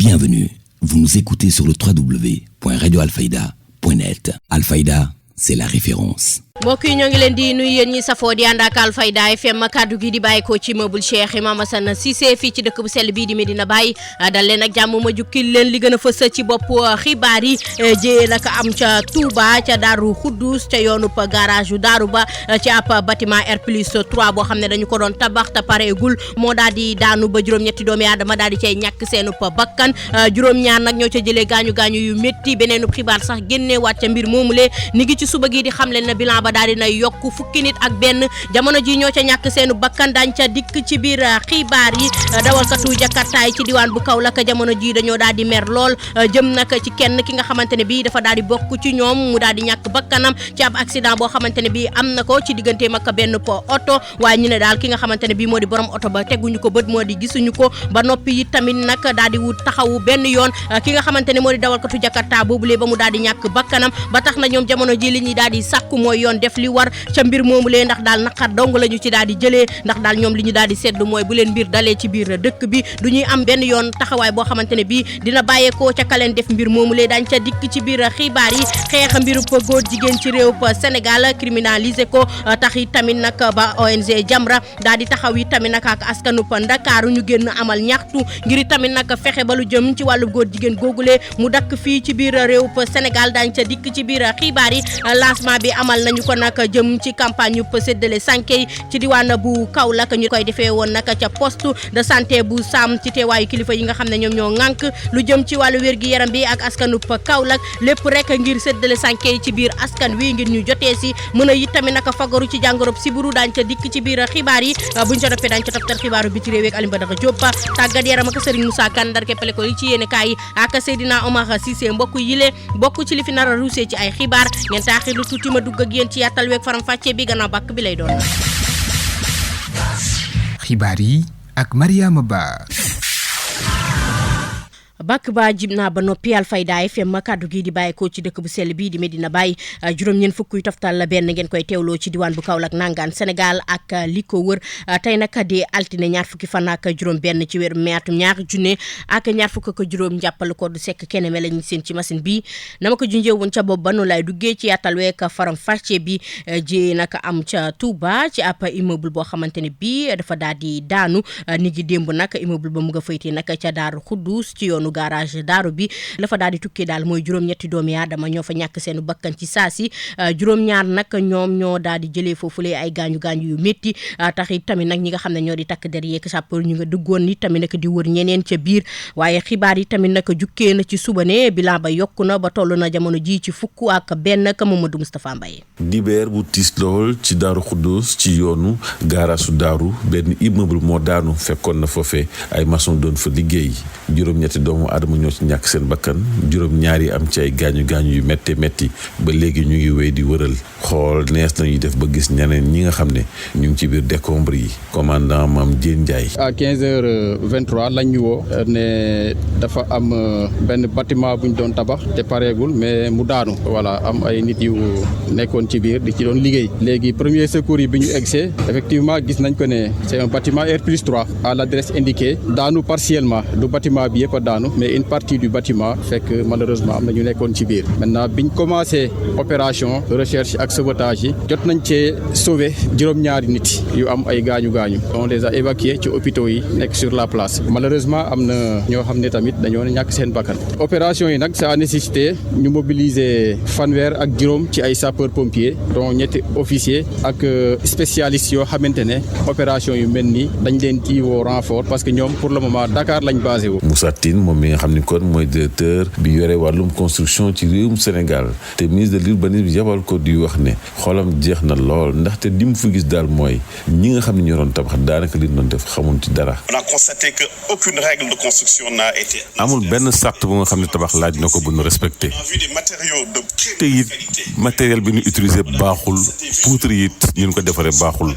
Bienvenue, vous nous écoutez sur le www.radioalfayda.net. Alfayda, c'est la référence. mbokk yi ñoo ngi leen di nuyu yéen ñi safoo di ànd ak Alfayda FM kaddu gi di bàyyi ko ci immeuble Cheikh Imam Assane Cissé fii ci dëkk bu sell bii di Medina Baye dal leen ak jàmm ma jukkil leen li gën a fës ci bopp xibaar yi jee nag am ca Touba ca Daaru Xuddus ca yoonu garage yu Daaru Ba ci ab bâtiment R+3 boo xam ne dañu ko doon tabax te pareegul moo daal di daanu ba juróom-ñetti doomi aadama daal di cay ñàkk seenu bakkan juróom-ñaar nag ñoo ca jëlee gaañu-gaañu yu métti beneenu xibaar sax génneewaat ca mbir moomule ni ngi ci suba gi di xam leen na bilan ba daal dina yokk fukki nit ak benn jamono ji ñoo ca ñàkk seenu bakkan dañ ca dikk ci biir xibaar yi dawalkatu jakartaay ci diwaan bu Kaolack jamono ji dañoo daal di mer lool jëm nag ci kenn ki nga xamante ne bii dafa daal di bokk ci ñoom mu daal di ñàkk bakkanam ci ab accident boo xamante ne bii am na ko ci digganteem ak benn oto waaye ñu ne daal ki nga xamante ne bii moo di borom oto ba teguñu ko bët moo di gisuñu ko ba noppi it tamit nag daal di wut taxawu benn yoon ki nga xamante ne moo di dawalkatu jakarta boobulee ba mu daal di ñàkk bakkanam ba tax na ñoom jamono ji li ñuy daal di sàkku mooy yoon def li war ca mbir moomu lee ndax daal naqar dong la ñu ci daal di jëlee ndax daal ñoom li ñu daal di seetlu mooy bu leen mbir dalee ci biir dëkk bi du ñuy am benn yoon taxawaay boo xamante ne bii dina bàyyeekoo ca kaleen def mbir moomu lee dañ ca dikk ci biir xibaar yi xeex mbirub góor jigéen ci réew Sénégal criminalisé ko tax yi tamit nag ba ONG Jamra daal di taxaw yi tamit nag ak askanub Ndakaaru ñu génn amal ñaxtu ngir tamit nag fexe ba lu jëm ci wàllu góor jigéen googule mu dakk fii ci biir réew Sénégal dañ ca dikk ci biir xibaar yi lancement bi amal nañu ko nag jëm ci campagne yu séddale sànke ci diwaan bu Kaolack ñu koy defee woon nag ca poste de santé bu Sam ci teewaayu kilifa yi nga xam ne ñoom ñoo ŋànk lu jëm ci wàllu wér gi yaram bi ak askanub Kaolack lépp rek ngir séddale sànke ci biir askan wi ngir ñu jotee si mën a it tamit nag fagaru ci jàngorob siburu daañ ca dikk ci biir xibaar yi buñ ca doppee daañ ca toftal xibaaru biti réew ak Alioune Badara Diop tàggat yaram ak Serigne Moussa Kane ndar keppale ko li ci yéene kaay yi ak Seydina Omar Cissé mbokk yile bokk ci li fi nar a ruusee ci ay xibaar ngeen taaxir lu tuuti ma dugg ak yéen ci yàttal weeg faram fàcce bi gannaaw bàkk bi lay doon. xibaar yi ak Mariama Ba. bàkk ba jib naa ba noppi Alfayda FM kaddu gi di bàyyeekoo ci dëkk bu sell bii di Medina Baye juróom-ñeent fukk yu toftal la benn ngeen koy teewloo ci diwaan bu Kaolack nangaan Sénégal ak li ko wër tey nag di altine ñaar fukki fan ak juróom benn ci weeru mai atum ñaar junne ak ñaar fukk ak juróom njàppal ko du sekk kenn me lañ seen ci machine bi nama ko junjee woon ca bopp ba nu lay duggee ci yàttal week faram fàcce bi ji nag am ca Touba ci ab immeuble boo xamante ne bii dafa daal di daanu ni gi démb nag immeuble ba mu nga faytee nag ca Daaru Xuddus ci yoonu garage Daaru bi la fa daal di tukkee daal mooy juróom-ñetti doomi aadama ñoo fa ñàkk seenu bakkan ci saasi juróom-ñaar nag ñoom ñoo daal di jëlee foofulee ay gaañu-gaañu yu métti tax it tamit nag ñi nga xam ne ñoo di takk der yeeg sapeur ñu nga duggoon ni tamit nag di wër ñeneen ca biir waaye xibaar yi tamit nag jukkee na ci suba ne bilan ba yokku na ba toll na jamono ji ci fukk ak benn ka Mamadou Moustapha Mbaye dibeer bu tiis lool ci Daaru Xuddus ci yoonu garage Daaru benn immeuble moo daanu fekkoon na foofee ay maçon doon fa liggéey juróom-ñetti doomu aadama ñoo ci ñàkk seen bakkan juróom-ñaar yi am ci ay gaañu-gaañu yu métti ba léegi ñu ngi wéy di wëral xool nees nañuy def ba gis ñeneen ñi nga xam ne ñu ngi ci biir décombres yi commandant Mame Diène Ndiaye. à 15h23 lañ ñu woo ne dafa am benn bâtiment bu ñu doon tabax te pareegul mais mu daanu voilà am ay nit yu nekkoon ci biir di ci doon liggéey léegi premier secours yi bi ñu egsee effectivement gis nañ ko ne c'est un bâtiment R+3 à l'adresse indiquée daanu partiellement du bâtiment bi yëpp a daanu mais une partie du bâtiment fekk malheureusement am na ñu nekkoon ci biir maintenant biñ commencé opération recherche ak sauvetage yi jot nañ cee sauver juróom-ñaari nit yu am ay gaañu-gaañu on les a évacués ci hôpitaux yi nekk sur la place malheureusement am na ñoo xam ne tamit dañoo ñàkk seen bakkan opération yi nag ça a nécessité ñu mobiliser fanweer ak juróom ci ay sapeurs pompiers dont ñetti officiers ak spécialistes yoo xamante ne opération yu mel nii dañ leen ci woo renfort parce que ñoom pour le moment Dakar lañ basé wu. Moussa Tine moom mi nga xam ni kon mooy directeur bi yore wàllum construction ci réewum Sénégal te ministre de l'urbanisme yabal ko di wax ne xolam jeex na lool ndaxte li mu fi gis daal mooy ñi nga xam ne ñoo doon tabax daanaka li ñu doon def xamuñ ci dara. On a constaté que aucune règle de construction n'a été. amul benn sart bu nga xam ne tabax laaj na ko bu ñu respecté te it matériel bi ñu utilisé baaxul poutre it ñu ko defaree baaxul.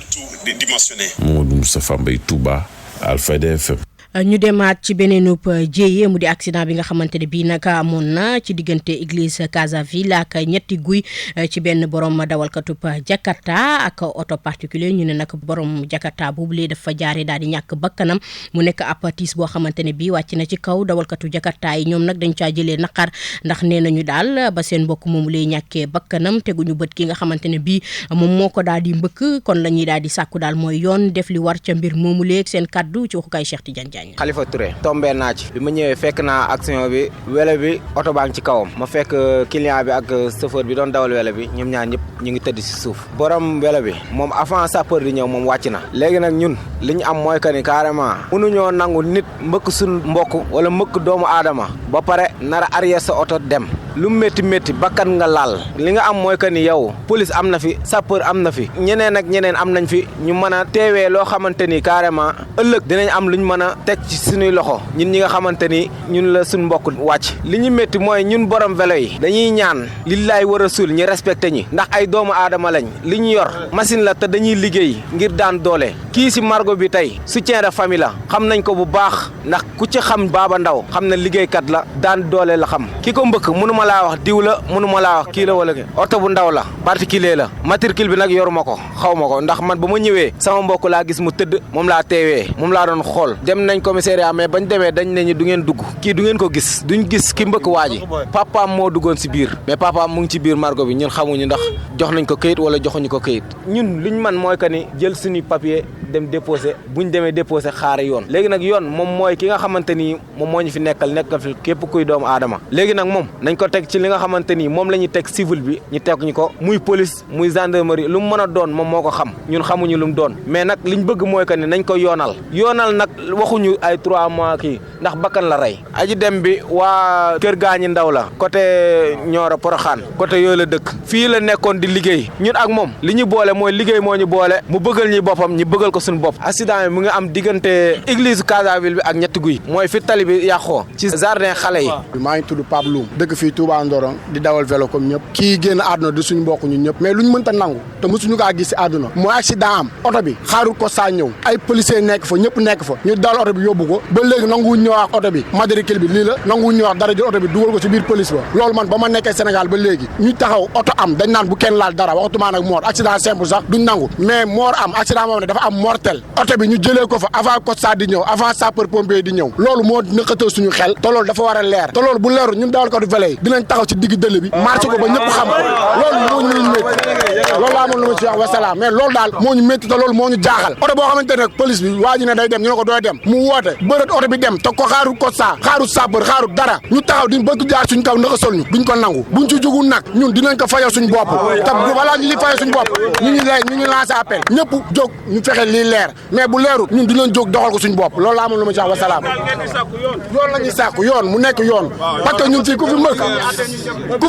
Mamadou Moustapha Mbaye Touba Alfayda FM. ñu demaat ci beneenub jéeye mu di accident bi nga xamante ne bii nag amoon na ci diggante église Casaville ak ñetti guy ci benn borom dawalkatub Jakarta ak auto particulier ñu ne nag borom Jakarta boobu lee dafa jaaree daal di ñàkk bakkanam mu nekk ab tiis boo xamante ne bii wàcc na ci kaw dawalkatu Jakarta yi ñoom nag dañ caa jëlee naqar ndax nee nañu daal ba seen mbokk moomu lay ñàkkee bakkanam teguñu bët ki nga xamante ne bii moom moo ko daal di mbëkk kon la ñuy daal di sàkku daal mooy yoon def li war ca mbir moomu léeg seen kaddu ci waxukaay Cheikh Tidiane Diagne. Khalifa Touré tombé naa ci bi ma ñëwee fekk naa action bi welo bi oto baa ngi ci kawam ma fekk client bi ak chauffeur bi doon dawal welo bi ñoom ñaar ñëpp ñu ngi tëdd si suuf borom welo bi moom avant sapeur di ñëw moom wàcc na léegi nag ñun li ñu am mooy que ni carrément mënuñoo nangu nit mbëkk suñ mbokk wala mbëkk doomu aadama ba pare nar a arrière sa oto dem lu métti métti bakkan nga laal li nga am mooy que ni yow police am na fi sapeur am na fi ñeneen ak ñeneen am nañ fi ñu mën a teewee loo xamante ni carrément ëllëg dinañ am luñ mën a teg ci suñuy loxo ñun ñi nga xamante ni ñun la suñ mbokk wàcc li ñu métti mooy ñun borom vélo yi dañuy ñaan lillaay war a suul ñu respecté ñi ndax ay doomu aadama lañ li ñu yor machine la te dañuy liggéey ngir daan doole kii si margo bi tey soutien de famille la xam nañ ko bu baax ndax ku ci xam Baba Ndaw xam na liggéeykat la daan doole la xam ki ko mbëkk mënuma laa wax diw la mënuma laa wax kii la wala oto bu ndaw la particulier la matricule bi nag yoruma ko xaw ma ko ndax man ba ma ñëwee sama mbokk laa gis mu tëdd moom laa teewee moom laa doon xool dem nañ commissariat mais bañ demee dañ ne ñu du ngeen dugg kii du ngeen ko gis duñ gis ki mbëkk waa ji papaam moo duggoon si biir mais papaam mu ngi ci biir margo bi ñun xamuñu ndax jox nañ ko këyit wala joxuñu ko këyit ñun liñ man mooy que ni jël suñuy papier dem déposé buñ demee déposé xaar yoon léegi nag yoon moom mooy ki nga xamante ni moom moo ñu fi nekkal fi képp kuy doomu aadama léegi nag moom nañ ko teg ci li nga xamante ni moom la ñuy teg civil bi ñu teg ñu ko muy police muy gendarmerie lu mu mën a doon moom moo ko xam ñun xamuñu lu mu doon mais nag liñ bëgg mooy que ni nañ ko yoonal nag waxuñu ay 3 mois kii ndax bakkan la rey aji dem bi waa kër gaañi ndaw la côté Nioro Porokhane côté yooyu la dëkk fii la nekkoon di liggéey ñun ak moom li ñu boole mooy liggéey moo ñu boole mu bëggal ñi boppam ñu bëggal ko suñu bopp accident yi mu ngi am diggante église Casaville bi ak ñetti guy mooy fi tali bi yàqoo ci jardin xale yi. maa ngi tudd Pape Loum dëkk fii Touba Ndorong di dawal vélo comme ñëpp kii génn àdduna di suñu mbokk ñun ñëpp mais luñ mënta nangu te mosuñu kaa gis si àdduna mooy accident am oto bi xaarul ko saa ñëw ay policiers nekk fa ñëpp nekk fa ñu dal oto bi yóbbu ko ba léegi nanguwuñ ñëw ak oto bi matricule bi lii la nanguwuñ ñëw ak dara jël oto bi dugal ko si biir police ba loolu man ba ma nekkee Sénégal ba léegi ñu taxaw oto am dañ naan bu kenn laal dara waxatuma nag mort accident simple sax duñ nangu mais mort am accident moom ne dafa am mortel oto bi ñu jëlee ko fa avant constat di ñëw avant sapeur pompier di ñëw loolu moo nëkkatal suñu xel te loolu dafa war a leer te loolu bu leeru ñun dawal ko du vélo yi dinañ taxaw ci digg dëll bi marché ko ba ñëpp xam ko loolu moo ñu métti loolu laa moom lu ma ci wax wasalaam mais loolu daal moo ñu métti te loolu moo ñu jaaxal oto boo xamante ne police bi waa ji ne day dem ñu ne ko dooy dem mu woote bërët oto bi dem te ko xaaru constat xaaru sapeur xaaru dara ñu taxaw di bëgg jaar suñ kaw nëkasol ñu duñ ko nangu buñ ci jugul nag ñun dinañ ko fayal suñ bopp te balaa ñu li fayal suñ bopp ñu ngi lancé appel ñëpp jóg ñu fexe lii leer mais bu leeru ñun dinañ jóg doxal ko suñ bopp loolu laa moom lu ma ci wax wasalaam yoon la ñuy sàkku yoon mu nekk yoon parce que ñun fii ku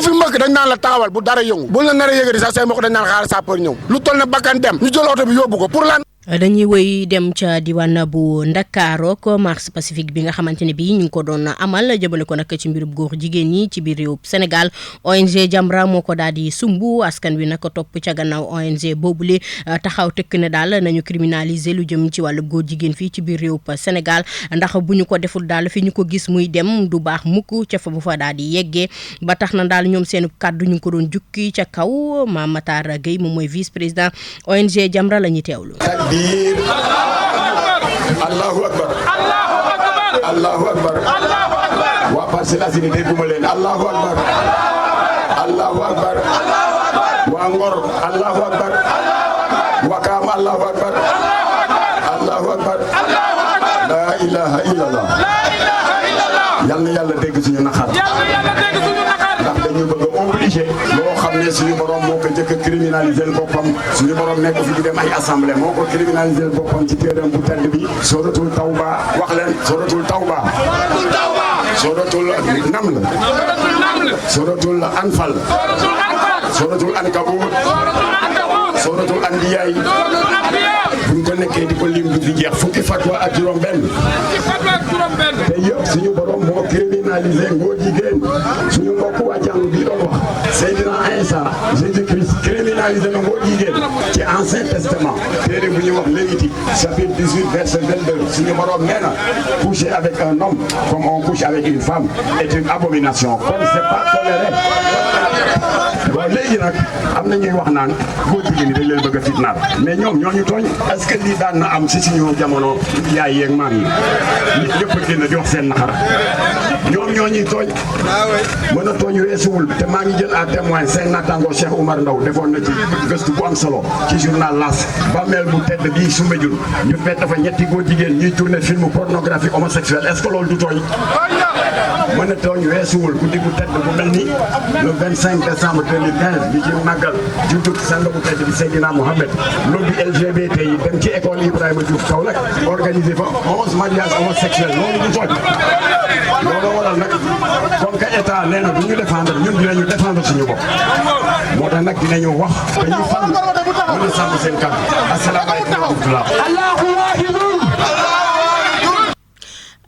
fi mëkk dañ naan la taxawal bu dara yëngu bu la nar a yëgati sax say mbokk dañ naan xaar sapeur ñëw lu toll ne bakkan dem ñu jël oto bi yóbbu ko pour lan dañuy wëy dem ca diwaan bu Ndakaaru ko marche pacifique bi nga xamante ne bii ñu ngi ko doon amal jëmale ko nag ci mbirub góor jigéen ñi ci biir réew Sénégal ONG Jamra moo ko daal di sumbu askan wi nag topp ca gannaaw ONG boobule taxaw tëkk ne daal nañu criminaliser lu jëm ci wàllu góor jigéen fii ci biir réew Sénégal ndax bu ñu ko deful daal fi ñu ko gis muy dem du baax mukk ca fa bu fa daal di yeggee ba tax na daal ñoom seen kàddu ñu ngi ko doon jukki ca kaw Mame Matar Gueye moom mooy vice président ONG Jamra la ñuy teewlu. Allahu akbar Allahu akbar waa Parcelles Assainies dégguma leen Allahu akbar Allahu akbar waa Ngor Allahu akbar Wakaam Allahu akbar Allahu akbar la ilaha illallah yal na yàlla dégg suñu naxar ndax dañu bëgg a obligé loo xam ne suñu borom moo ko njëkk a criminaliser boppam suñu borom nekk fi di dem ay assemblée moo ko criminaliser boppam ci téeram bu tedd bi suratul tawba wax leen suratul tawba suratul naml suratul anfal suratul ankabut sooratul anbiya yi buñ ko nekkee di ko lim du fi jeex fukki fatwa ak juróom-benn te yëpp suñu borom moo criminalisé ngóor jigéen suñu mbokk waa jàng bi doon wax Seydina Isa Jésus-Christ criminalisé na ngóor jigéen ci Ancien Testament téere bu ñuy wax Lévitique chapitre 18 verset 22 suñu borom nee na coucher avec un homme comme on couche avec une femme est une abomination comme c'est pas toléré. bon léegi nag am na ñuy wax naan góor jigéen ñi dañ leen bëgg a fitnaal mais ñoom ñoo ñu tooñ est-ce que lii daan na am si suñu jamono yaay yeeg maam yi nit ñëpp a génn di wax seen naxar ñoom ñoo ñuy tooñ mën a tooñ weesuwul te maa ngi jël à témoin seen naataango Cheikh Oumar Ndaw defoon na ci gëstu bu am solo ci journal L'As bàmmeel bu tedd bii Soumbédioune ñu fekk dafa ñetti góor jigéen ñuy tourner film pornographie homosexuelle est-ce que loolu du tooñ mën a tooñ weesuwul guddi gu tedd bu mel ni le 25 décembre 2015 bi ci màggal juddug sang bu tedd bi Seydina Mohamed lobby LGBT yi dem ci école Ibrahima Diouf Kaolack organisé fa 11 mariages homosexuels loolu du tooñ loolu waral nag comme que état nee na du ñu défendre ñun dinañu défendre suñu bopp moo tax nag dinañu wax dañuy fan mën a sàmm seen kàddu asalaamaaleykum wa rahmatulah.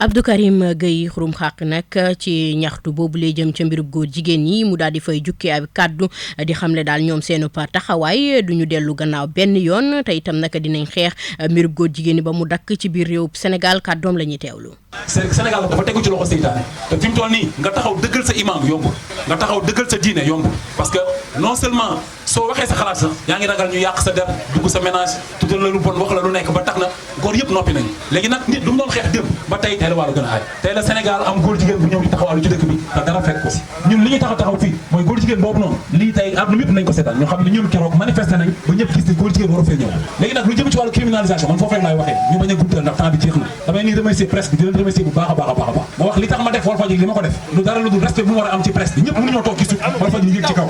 Abdou Karim Gueye Xurum Xaq nag ci ñaxtu boobu lay jëm ca mbirub góor jigéen ñi mu daal di fay jukki ab kàddu di xamle daal ñoom seenu pa taxawaay du ñu dellu gannaaw benn yoon te itam nag dinañ xeex mbirub góor jigéen ñi ba mu dakk ci biir réew Sénégal kàddoom la ñuy teewlu. Sénégal dafa tegu ci loxo seytaane te fi mu toll nii nga taxaw dëggal sa imam yombul nga taxaw dëggal sa diine yombul parce que non seulement soo waxee sa xalaat sax yaa ngi ragal ñu yàq sa der dugg sa ménage tuddal la lu bon wax la lu nekk ba tax na góor yëpp noppi nañu léegi nag nit lu mu doon xeex démb ba tey la wàllu gën a aay tey la Sénégal am góor jigéen bu ñëw di taxawaalu ci dëkk bi te dara fekk ko si ñun li ñuy taxaw fii mooy góor jigéen boobu noonu lii tey àdduna yëpp nañ ko seetaan ñu xam ne ñun keroog manifesté nañ ba ñëpp gis ne góor jigéen waru fee ñëw léegi nag lu jëm ci wàllu criminalisation man foofu rek laay waxee ñu bañ a guddal ndax temps bi jeex na damay nii remercier presse bi di leen remercier bu baax a baax a baax a baax ma wax li tax ma def Walfadjri li ma ko def lu dara lu dul respect bu mu war a am ci presse bi ñëpp mënuñoo toog ci suuf Walfadjri yëg ci kaw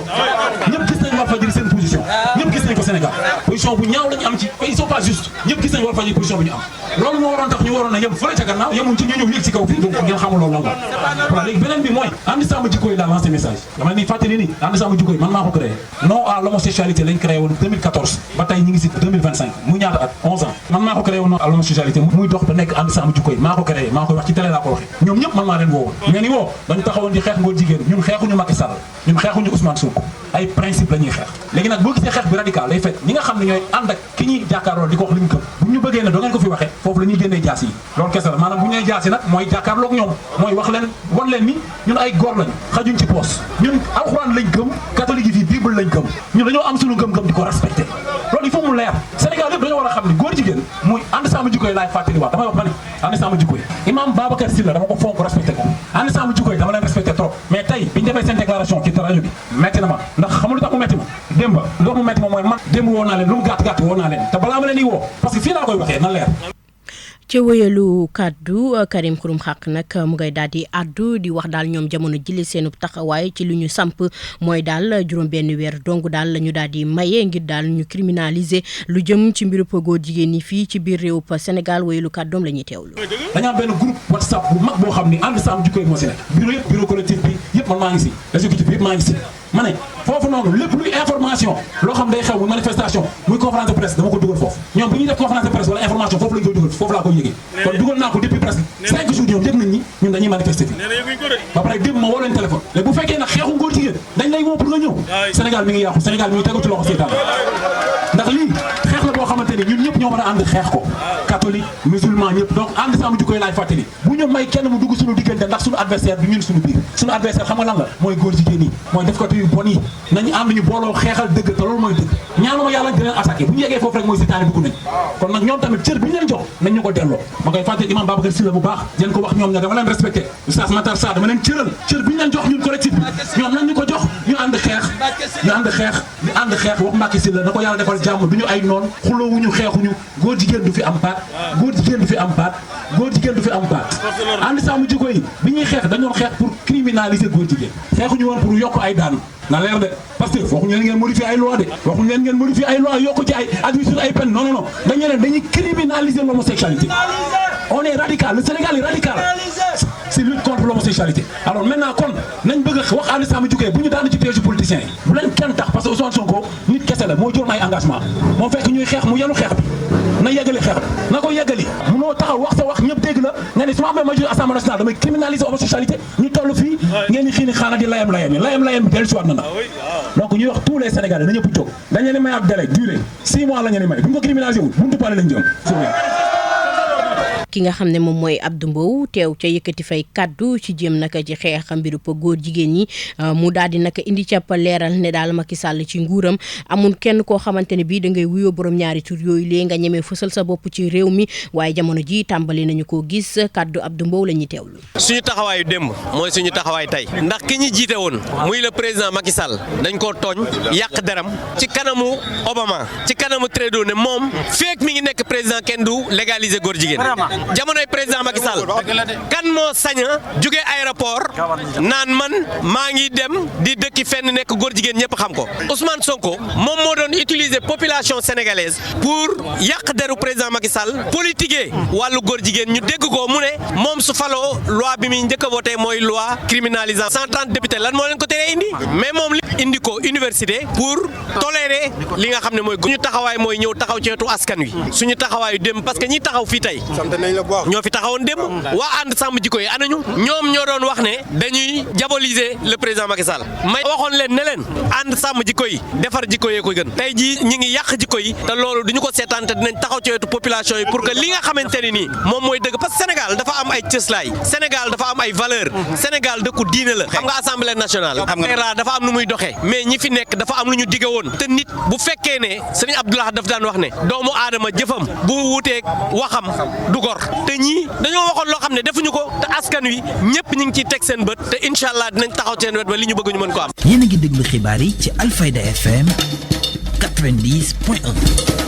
ñëpp gis nañ Walfadjri seen position ñëpp gis nañ ko Sénégal position bu ñaaw lañu am ci ils sont pas juste ñëpp gis nañ Walfadjri position bi ñu am loolu moo waroon tax ñu waroon a yem fële ca gannaaw yemuñ ci ñu ñëw yëg ci kaw fii donc ngeen xamul loolu lan la voilà léegi beneen bi mooy ànd sàmm jikko yi laa lancé message dama ni fàttali ni ànd sàmm jikko yi man maa ko créé non à l'homosexualité lañ créé woon 2014 ba tey ñi ngi si 2025 muy ñaata at 11 ans man maa ko créé woon non à l'homosexualité muy dox ba nekk ànd sàmm jikko yi maa ko créé maa koy wax ci télé laa ko waxee ñoom ñëpp man maa leen woowoon mais ni woo dañu taxawoon di xeex ngóor jigéen ñun xeexuñu Macky Sall ñun xeexuñu Ousmane Sonko ay principe la ñuy xeex léegi nag boo gisee xeex bi radical lay fekk ñi nga xam ne ñooy ànd ak ki ñuy jàkkaarloo di ko wax li ñu gëm bu ñu bëggee ne doo ngeen ko fi waxee foofu la ñuy génnee jaas yi loolu kese la maanaam bu ñu nee jaas yi nag mooy jàkkaarloog ñoom mooy wax leen wan leen ni ñun ay góor lañu xajuñ ci poos ñun alxuraan lañ gëm catholique yi fii bible lañ gëm ñun dañoo am suñu gëm-gëm di ko respecté loolu il faut mu leer Sénégal yëpp dañoo war a xam ne góor jigéen muy ànd sàmm jikko yi laay fàttali waat damay wax ma ni ànd sàmm jikko yi imam Babacar Sylla dama ko fonk respecté ko ànd sàmm jikko yi dama leen respecté trop mais tey biñu defee seen déclaration ci rajo bi metti na ma ndax xamul lu tax mu metti ma démb lu tax mu metti ma mooy man démb woo naa leen lu mu gàtt gàtt woo naa leen te balaa ma leen di woo parce que fii laa koy waxee na leer ci wéyalu kàddu Karim Xurum Xaq nag mu ngay daal di addu di wax daal ñoom jamono jëli seenu taxawaay ci lu ñu samp mooy daal juróom-benn weer donc daal la ñu daal di maye ngir daal ñu criminaliser lu jëm ci mbiru góor jigéen ñi fii ci biir réew Sénégal wéyalu kàddoom la ñuy teewlu. dañu am benn groupe WhatsApp bu mag boo xam ni ànd sàmm jikko yi moo si nekk bureau yëpp bureau collectif bi yëpp man maa ngi si exécutif bi yëpp maa ngi si ma ne foofu noonu lépp luy information loo xam day xew muy manifestation muy conférence de presse dama ko dugal foofu ñoom bu ñuy def conférence de presse wala information foofu lañ koy dugal foofu laa koy yëgee kon dugal naa ko depuis presque 5 jours ñoom yëg nañ ni ñun dañuy manifester fi ba pare démb ma woo leen téléphone léegi bu fekkee nag xeexu ngóor jigéen dañ lay woo pour nga ñëw Sénégal mi ngi yàqu Sénégal mi ngi tegu ci loxo seetaan ndax lii xeex la boo xamante ni ñun ñëpp ñoo mën a ànd xeex ko catholique musulman ñëpp donc ànd sàmm jikko yi laay fàttali bu ñu may kenn mu dugg suñu diggante ndax suñu adversaire du ñun suñu biir suñu adversaire xam nga lan la mooy góor jigéen yi mooy def ko yu bon yi nañu ànd ñu booloo xeexal dëgg te loolu mooy dëgg ñaanuma yàlla di leen attaqué bu ñu yeggee foofu rek mooy seetaani dugg nañ kon nag ñoom tamit cër bi ñu leen jox nañ ñu ko delloo ma koy fàtte imam Babacar Sylla bu baax leen ko wax ñoom ne dama leen respecté oustaz Matar Sarr dama leen cëral cër bi ñu leen jox ñun collectif bi ñoom nañ ñu ko jox ñu ànd xeex wax Macky Sylla na ko yàlla defal jàmm du ñu ay noon xuloowuñu xeexuñu góor jigéen du fi am baat góor jigéen du fi am baat góor jigéen du fi am baat ànd sàmm jikko yi bi ñuy xeex dañoon xeex pour criminaliser góor jigéen xeexuñu woon pour yokk ay daan na leer de parce que waxuñu leen ngeen modifier ay loi de waxuñu leen ngeen modifier ay loi yokk ci ay administrer ay peine non dañu leen dañuy criminaliser l'homosexualité on est radical le Sénégal est radical si lutte contre l'homosexualité. Alors maintenant kon nañ bëgg a wax ànd sàmm jikko bu ñu daan ci piège politicien yi bu leen kenn tax parce que Ousmane Sonko nit kese la moo jël ay engagement moo fekk ñuy xeex mu yenu xeex bi na yeggali xeex bi na ko yeggali munoo taxaw wax sa wax ñëpp dégg la nga ne su ma amee majorité assemblée nationale damay criminaliser homosexualité ñu toll fii ngeen di xiini xaana di layam bi dellu si waat na donc ñuy wax tous les Sénégalais na ñëpp jóg dañ leen di may ab délai durée 6 mois la ñu leen di may bu ñu ko criminaliser wul buntu pale lañ jëm. ki nga xam ne moom mooy Abdou Mbow teew ca yëkkati fay kaddu ci jéem naka ci xeex mbiru góor jigéen ñi mu daal di naka indi ca leeral ne daal Macky Sall ci nguuram amul kenn koo xamante ne bii da ngay wuyoo borom ñaari tur yooyu lee nga ñemee fësal sa bopp ci réew mi waaye jamono ji tàmbali nañu koo gis kaddu Abdou Mbow la ñuy teewlu. suñu taxawaayu démb mooy suñu taxawaay tey ndax ki ñu jiite woon muy le président Macky Sall dañ koo tooñ yàq deram ci kanamu Obama ci kanamu Trudeau ne moom feek mi ngi nekk président kenn du légaliser góor jigéen. jamonoy président Macky Sall kan moo saña jóge aéroport naan man maa ngi dem di dëkki fenn nekk góor jigéen ñëpp xam ko Ousmane Sonko moom moo doon utiliser population sénégalaise pour yàq deru président Macky Sall politiquer wàllu góor jigéen ñu dégg ko mu ne moom su faloo loi bi muy njëkk a voté mooy loi criminalisant 130 députés lan moo leen ko teree indi mais moom li indi ko université pour tolérer li nga xam ne mooy suñu taxawaay mooy ñëw taxaw ci wetu askan wi suñu taxawaayu dem parce que ñi taxaw fii tey ñoo fi taxawoon démb waa ànd sàmm jikko yi anañu ñoom ñoo doon wax ne dañuy diaboliser le président Macky Sall may waxoon leen ne leen ànd sàmm jikko yi defar jikko yee ko gën tey jii ñi ngi yàq jikko yi te loolu duñu ko seetaan te dinañ taxaw ci wetu population yi pour que li nga xamante ne nii moom mooy dëgg parce que Sénégal dafa am ay cëslaay Sénégal dafa am ay valeur Sénégal dëkku diine la xam nga assemblée nationale dafa am nu muy doxee mais ñi fi nekk dafa am lu ñu dige woon te nit bu fekkee ne Serigne Abdoulaye daf daan wax ne doomu aadama jëfam bu wuuteeg waxam du gor te ñii dañoo waxoon loo xam ne defuñu ko te askan wi ñëpp ñu ngi ciy teg seen bët te incha allah dinañ taxaw seen wet ba li ñu bëgg ñu mën ko am. yéen a ngi déglu xibaar yi ci Alfayda FM 90.1.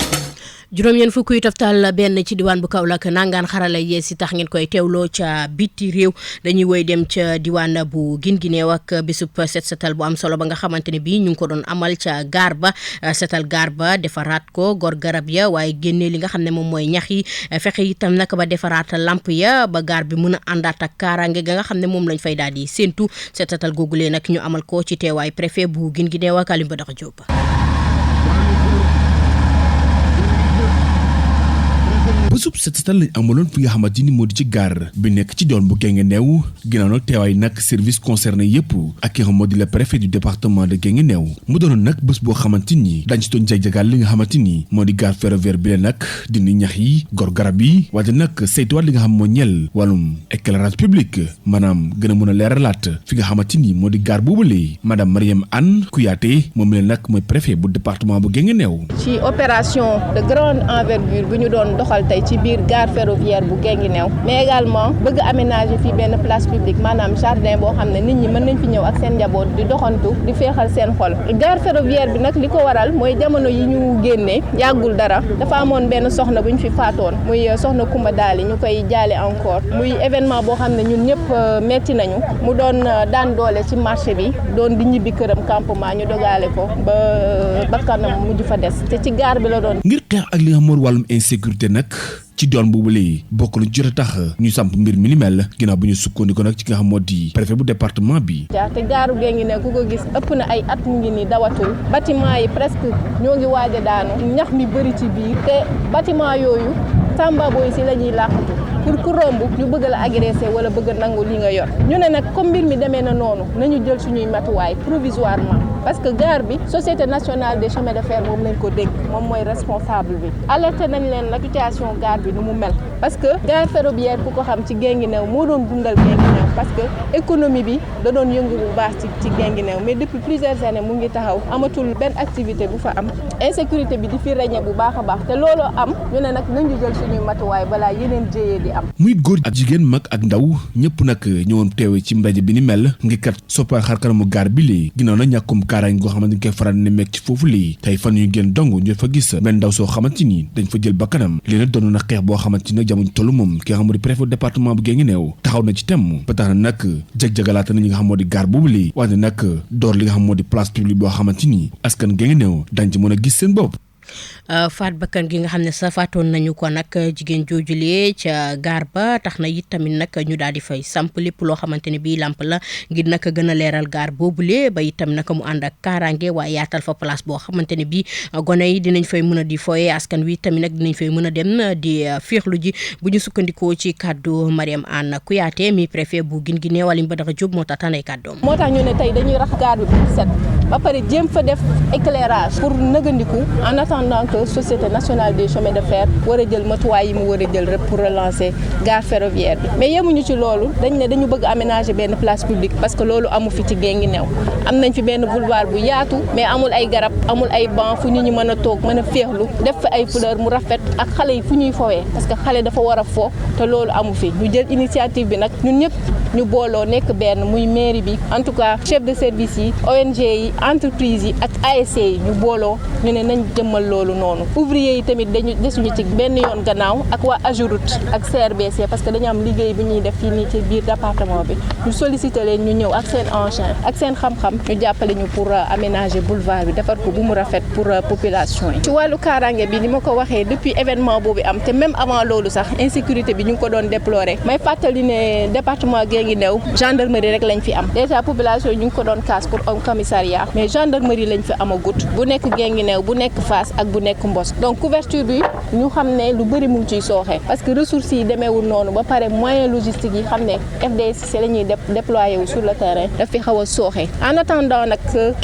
juróom ñeen fukk yu toftal benn ci diwaan bu Kaolack nangaan xarala yees yi tax ngeen koy teewloo ca biti réew dañuy woy dem ca diwaan bu Guinguinéo ak bisub set setal bu am solo ba nga xamante ne bii ñu ngi ko doon amal ca gaar ba setal gaar ba defaraat ko gor garab ya waaye génnee li nga xam ne moom mooy ñax yi fexe itam nag ba defaraat lamp ya ba gaar bi mën a àndaat ak kaaraange ga nga xam ne moom lañ fay daal di séentu set setal googulee nag ñu amal ko ci teewaay préfet bu Guinguinéo ak Alioune Badara Diop. bésub set setal lañ amaloon fi nga xamante ni moo di ci gaar bi nekk ci doon bu Guinguinéo ginnaaw nag teewaay nag service concerné yëpp ak ki nga xam moo di le préfet du département de Guinguinéo mu doonoon nag bés boo xamante ni dañ ci doon jag-jagal li nga xamante ni moo di gaar ferroviaire bi la nag dindi ñax yi gor garab yi waaye nag saytuwaat li nga xam moo ñeel wàllum éclairage public maanaam gën a mën a leeralaat fi nga xamante ni moo di gaar boobule madame Mariam Anne Kouyaté moom la nag mooy préfet bu département bu Guinguinéo. ci opération de grande envergure bu ñu doon doxal tey ci biir gare ferroviaire bu Guinguinéo mais également bëgg aménager fii benn place publique maanaam jardin boo xam ne nit ñi mën nañ fi ñëw ak seen njaboot di doxantu di féexal seen xol gare ferroviaire bi nag li ko waral mooy jamono yi ñu génnee yàggul dara dafa amoon benn soxna bu ñu fi faatoon muy soxna Kumba Daali ñu koy jaale encore muy événement boo xam ne ñun ñëpp metti nañu mu doon daan doole ci marché bi doon di ñibbi këram campement ñu dogaale ko ba bakkanam mujj fa des te ci gare bi la doon. ngir xeex ak li nga xam wàllum insécurité nag ci doon boobu léegi bokk lu jot a tax ñu samp mbir mi ni mel ginnaaw bu ñu sukkandiku nag ci nga xam moo di préfet bu département bi. te gaaru Guinguinéo ku ko gis ëpp na ay at mu ngi nii dawatul bâtiment yi presque ñoo ngi waaj a daanu ñax mi bëri ci biir te bâtiment yooyu Samba Boy si la ñuy làqatu pour ku romb ñu bëgg la agressé wala bëgg nangu li nga yor ñu ne nag comme mbir mi demee na noonu nañu jël suñuy matuwaay provisoirement parce que gare bi société nationale des chemins de fer moom lañ ko dénk moom mooy responsable bi alerté nañ leen nag situation gare bi nu mu mel parce que gare ferroviaire ku ko xam ci Guinguinéo moo doon dundal Guinguinéo parce que économie bi da doon yëngu bu baax ci Guinguinéo mais depuis plusieurs années mu ngi taxaw amatul benn activité bu fa am insécurité bi di fi régné bu baax a baax te looloo am ñu ne nag nañu jël suñuy matuwaay balaa yeneen jéyee di am. muy góor ak jigéen mag ak ndaw ñëpp nag ñëwoon teewe ci ndaje bi ni mel ngir kat soppal xar kanamu gaar bi lii ginnaaw na ñàkkum kaaraange goo xamante ni koy faral ne mekk ci foofu lii tey fan yu gën dong ñu fa gis benn ndaw soo xamante ni dañ fa jël bakkanam lii nag doon na xeex boo xamante ni nag jamono tollu moom ki nga xam moo di préfet département bu Guinguinéo taxaw na ci temm ba tax na nag jag-jagalaata na ñi nga xam moo di gaar boobu lii wante nag door li nga xam moo di place publique boo xamante ni askan Guinguinéo dañ ci mën a gis seen bopp. faat bakkan gi nga xam ne sa faatoon nañu ko nag jigéen joojulee ca gaar ba tax na it tamit nag ñu daal di fay samp lépp loo xamante ne bii lamp la ngir nag gën a leeral gaar boobule ba itam nag mu ànd ak kaaraange waaye yaatal fa place boo xamante ne bii gone yi dinañ fay mën a di foye askan wi tamit nag dinañ fay mën a dem di féexlu ji bu ñu sukkandikoo ci kàddu Mariam Anne Kouyaté mi préfet bu Guinguinéo Waly Badara Diop moo tax tanay kàddoom. moo tax ñu ne tey dañuy rax gaar bi pour set ba pare jéem fa def éclairage pour nëgandiku en attendant que société nationale des chemins de fer war a jël matuwaay yi mu war a jël rek pour relancer gare ferroviaire bi mais yemuñu ci loolu dañ ne dañu bëgg aménager benn place publique parce que loolu amu fi ci Guinguinéo am nañ fi benn boulevard bu yaatu mais amul ay garab amul ay banc fu nit ñi mën a toog mën a féexlu def fa ay fleur mu rafet ak xale yi fu ñuy fowee parce que xale dafa war a fo te loolu amu fi ñu jël initiative bi nag ñun ñëpp ñu booloo nekk benn muy mairie bi en tout cas chef de service yi ONG yi entreprise yi ak ASC yi ñu booloo ñu ne nañ jëmmal loolu noonu ouvrier yi tamit dañu desuñu ci benn yoon gannaaw ak waa AGEROUTE ak CRBC parce que dañu am liggéey bi ñuy def fii nii ci biir département bi ñu sollicité leen ñu ñëw ak seen engin ak seen xam-xam ñu jàppale ñu pour aménager boulevard bi defar ko bu mu rafet pour population yi. ci wàllu kaaraange bi ni ma ko waxee depuis événement boobu am te même avant loolu sax insécurité bi ñu ngi ko doon déplorer may fàttali ne département Guinguinéo gendarmerie rek lañ fi am déjà population yi ñu ngi ko doon kaas pour un commissariat mais gendarmerie lañ fi amagut bu nekk Guinguinéo bu nekk Fass ak bu nekk Mbos donc couverture bi ñu xam ne lu bëri mu ngi ciy sooxe parce que ressources yi demeewul noonu ba pare moyen logistique yi xam ne FDS la ñuy déployer wu sur le terrain daf fi xaw a sooxe en attendant nag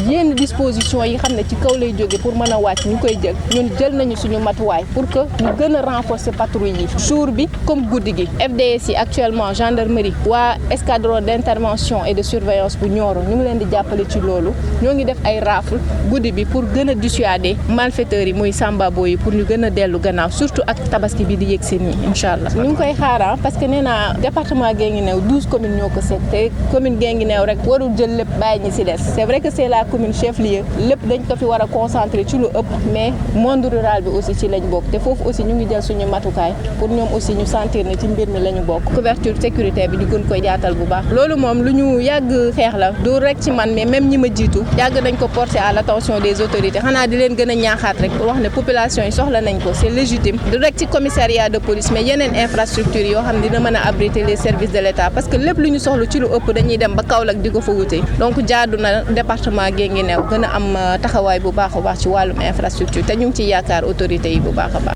yenn disposition yi xam ne ci kaw lay jóge pour mën a wàcc ñu koy jël ñun jël nañu suñu matuwaay pour que ñu gën a renforcer patrouille yi jour bi comme guddi gi FDS yi actuellement gendarmerie waa escadron d'intervention et de surveillance bu Nioro ñu ngi leen di jàppale ci loolu ñoo ngi def ay rafle guddi bi pour gën a dissuader malfaiteurs yi muy sambabo yi pour ñu gën a dellu gannaaw surtout ak tabaski bi di yegg seen yi incha allah ñu ngi koy xaara parce que nee naa département Guinguinéo 12 communes ñoo ko seet te commune Guinguinéo rek warul jël lépp bàyyi ñi si des c'est vrai que c'est la commune chef-lieu lépp dañ ko fi war a concentrer ci lu ëpp mais monde rural bi aussi ci lañ bokk te foofu aussi ñu ngi jël suñu matukaay pour ñoom aussi ñu sentir ne ci mbir mi la ñu bokk couverture sécurité bi ñu gën koy jaatal bu baax loolu moom lu ñu yàgg xeex la du rek ci man mais même ñi ma jiitu yàgg nañ ko porter à l'attention des autorités xanaa di leen gën a ñaaxaat rek pour wax ne population yi soxla nañ ko c'est légitime du rek ci commissariat de police mais yeneen infrastructure yoo xam ne dina mën a abriter les services de l'État parce que lépp lu ñu soxla ci lu ëpp dañuy dem ba Kaolack di ko fa wute donc jaadu na département Guinguinéo gën a am taxawaay bu baax a baax ci wàllum infrastructure te ñu ngi ciy yaakaar autorités yi bu baax a baax.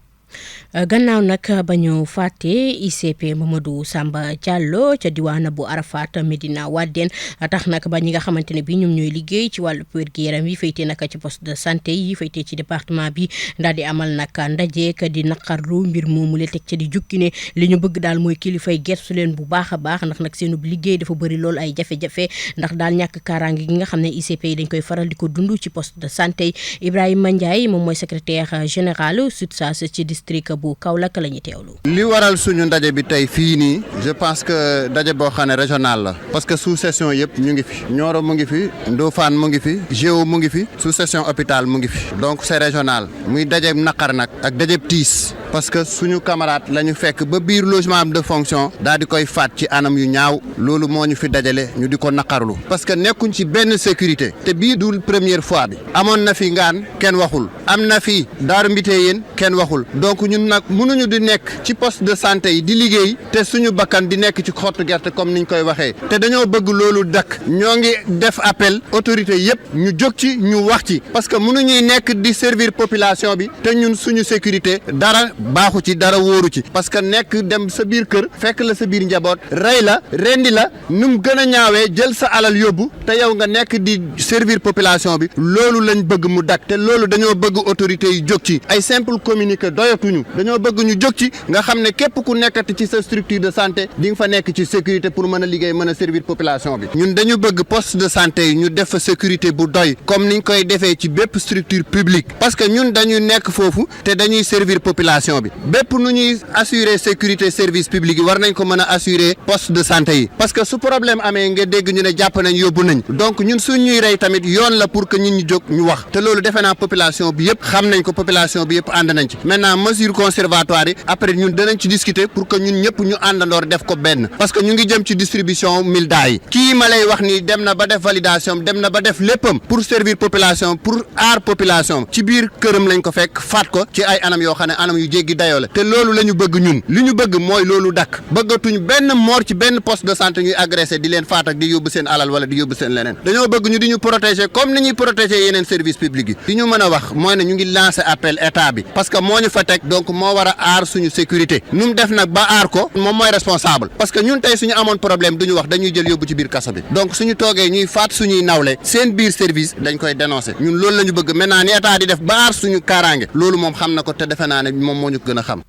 gannaaw nag ba ñu fàtte ICP Mamadou Samba Diallo ca diwaana bu Arafat Medina Wadène tax nag ba ñi nga xamante ne bi ñoom ñooy liggéey ci wàllu wér-gu-yaram yi faytee nag ci poste de santé yi faytee ci département bi daal di amal nag ndajeek di naqarlu mbir moomu le teg ca di jukki ne li ñu bëgg daal mooy kilifay gersu leen bu baax a baax ndax nag seenub liggéey dafa bëri lool ay jafe-jafe ndax daal ñàkk kaaraange gi nga xam ne ICP yi dañ koy faral di ko dund ci poste de santé yi Ibrahima Ndiaye moom mooy secrétaire général SUTSAS ci district bu Kaolack la ñu teewlu. li waral suñu ndaje bi tey fii nii je pense que ndaje boo xam ne régional la parce que sous session yëpp ñu ngi fi Nioro mu ngi fi Ndofane mu ngi fi Géo mu ngi fi sous session hôpital mu ngi fi donc c'est régional muy daje naqar nag ak daje tiis parce que suñu camarade la ñu fekk ba biir logement de fonction daal di koy faat ci anam yu ñaaw loolu moo ñu fi dajale ñu di ko naqarlu parce que nekkuñ ci benn sécurité te bii dul première fois bi amoon na fi ngaan kenn waxul am na fi Daaru Mbitee yéen kenn waxul donc ñun nag mënuñu di nekk ci poste de santé yi di liggéey te suñu bakkan di nekk ci xottu gerte comme niñ koy waxee te dañoo bëgg loolu dakk ñoo ngi def appel autorité yëpp ñu jóg ci ñu wax ci parce que mënuñuy nekk di servir population bi te ñun suñu sécurité dara baaxu ci dara wóoru ci parce que nekk dem sa biir kër fekk la sa biir njaboot rey la rendi la nu mu gën a ñaawee jël sa alal yóbbu te yow nga nekk di servir population bi loolu lañ bëgg mu dakk te loolu dañoo bëgg autorité yi jóg ci ay simple communiqué doyatuñu dañoo bëgg ñu jóg ci nga xam ne képp ku nekkati ci sa structure de santé di nga fa nekk ci sécurité pour mën a liggéey mën a servir population bi ñun dañu bëgg poste de santé yi ñu def fa sécurité bu doy comme niñ koy defee ci bépp structure publique parce que ñun dañuy nekk foofu te dañuy servir population bi bépp nu ñuy assurer sécurité service public yi war nañ ko mën a assurer poste de santé yi parce que su problème amee nga dégg ñu ne jàpp nañ yóbbu nañ donc ñun suñ ñuy rey tamit yoon la pour que ñun ñu jóg ñu wax te loolu defe naa population bi yëpp xam nañ ko population bi yëpp ànd nañ ci maintenant mesure conservatoire yi après ñun danañ ci discuter pour que ñun ñëpp ñu àndandoor def ko benn parce que ñu ngi jëm ci distribution milda yi kii ma lay wax ni dem na ba def validation dem na ba def léppam pour servir population pour aar population ci biir këram lañ ko fekk faat ko ci ay anam yoo xam ne anam yu jéggi dayoo la te loolu la ñu bëgg ñun li ñu bëgg mooy loolu dakk bëggatuñ benn mort ci benn poste de santé ñuy agressé di leen faat ak di yóbbu seen alal wala di yóbbu seen leneen dañoo bëgg ñu di ñu protéger comme ni ñuy protéger yeneen service public yi li ñu mën a wax mooy ne ñu ngi lancer appel état bi parce que moo ñu fa teg donc moo war a aar suñu sécurité nu mu def nag ba aar ko moom mooy responsable parce que ñun tey suñu amoon problème duñu wax dañuy jël yóbbu ci biir kaso bi donc suñu toogee ñuy faat suñuy nawle seen biir service dañ koy dénoncer ñun loolu la ñu bëgg maintenant ni état di def ba aar suñu kaaraange loolu moom xam na ko te defe naa ne moom moo ñu gën a xam.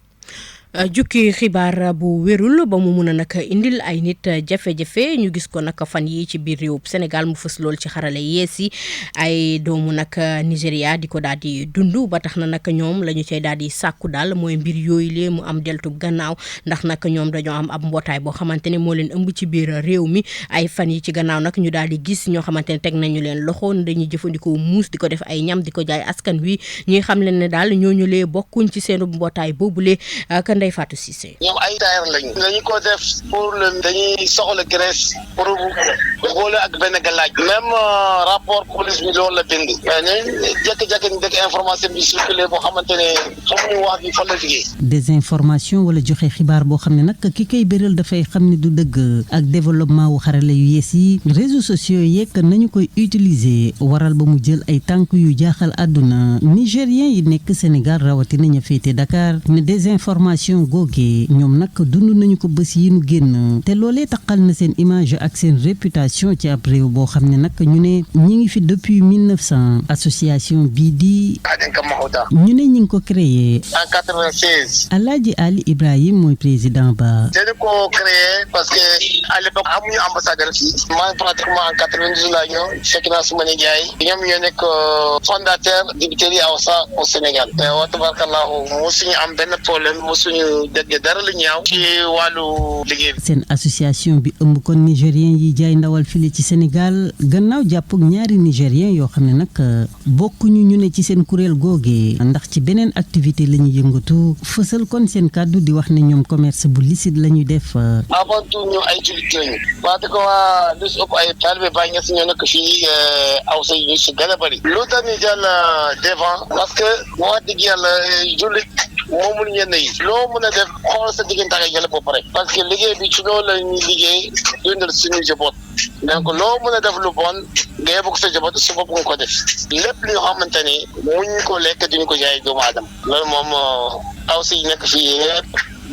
jukki xibaar bu wérul ba mu mun a nag indil ay nit jafe-jafe ñu gis ko nag fan yi ci biir réew Sénégal mu fës lool ci xarale yees yi ay doomu nag Nigéria di ko daal di dund ba tax na nag ñoom la ñu cay daal di sàkku daal mooy mbir yooyu lee mu am deltu gannaaw ndax nag ñoom dañoo am ab mbootaay boo xamante ne moo leen ëmb ci biir réew mi ay fan yi ci gannaaw nag ñu daal di gis ñoo xamante ne teg nañu leen loxo dañuy jëfandikoo muus di ko def ay ñam di ko jaay askan wi ñuy xam leen ne daal ñooñu lee bokkuñ ci seen mbootaay boobule Ndeye Fatou Cissé. ñoom ay tailleur lañu. dañu ko def pour dañuy soxla graisse pour boole ak benn galaaj. même rapport police bi loolu la bind. mais jékki-jékki ñu dégg information bi circulé boo xamante ne xamuñu wax bi fan la jógee. désinformation wala joxe xibaar boo xam ne nag ki koy béral dafay xam ne du dëgg ak développement wu xarala yu yees yi réseaux sociaux yeeg nañu koy utiliser waral ba mu jël ay tànk yu jaaxal àdduna nigérien yi nekk Sénégal rawatina ña féete Dakar ne désinformation googee ñoom nag dund nañu ko bés yi nu génn te loolee taqal na seen image ak seen réputation ci ab réew boo xam ne nag ñu ne ñi ngi fi depuis 1900 association bii di ñu ne ñi ngi ko créé en 96. Alaaji Ali Ibrahim mooy président ba. dañu ko créé parce que à l'époque amuñu ambassadeur fii man pratiquement en 92 laa ñëw fekk naa suma nijaay ñoom ñoo nekk fondateur dibiteri Awsa au Sénégal te wa tabarakallahu mosuñu am benn problème mosuñu dégg dara lu ñaaw ci wàllu liggéey bi. seen association bi ëmb kon nigérien yi jaay ndawal file ci Sénégal gannaaw jàpp ñaari nigérien yoo xam ne nag bokkuñu ñu ne ci seen kuréel googee ndax ci beneen activité la ñuy yëngatu fësal kon seen kàddu di wax ne ñoom commerce bu licite la ñuy def. avant tout ñu ay jullit lañu parce que waa lu si ëpp ay taalibe Baay Ñas ñoo nekk fii Awsa yi ñu si gën a bëri lu tax ñu jël devant parce que wax dëgg yàlla jullit moomul ñenn yi loo mën a def xool sa diggante ak yàlla ba pare parce que liggéey bi ci loolu la ñuy liggéey dundal suñu njaboot donc loo mën a def lu bon nga yóbbu ko sa njaboot su bopp nga ko def lépp li nga xamante ni muñ ko lekk duñu ko jaay doomu aadama loolu moom Awsa yi nekk fii yëpp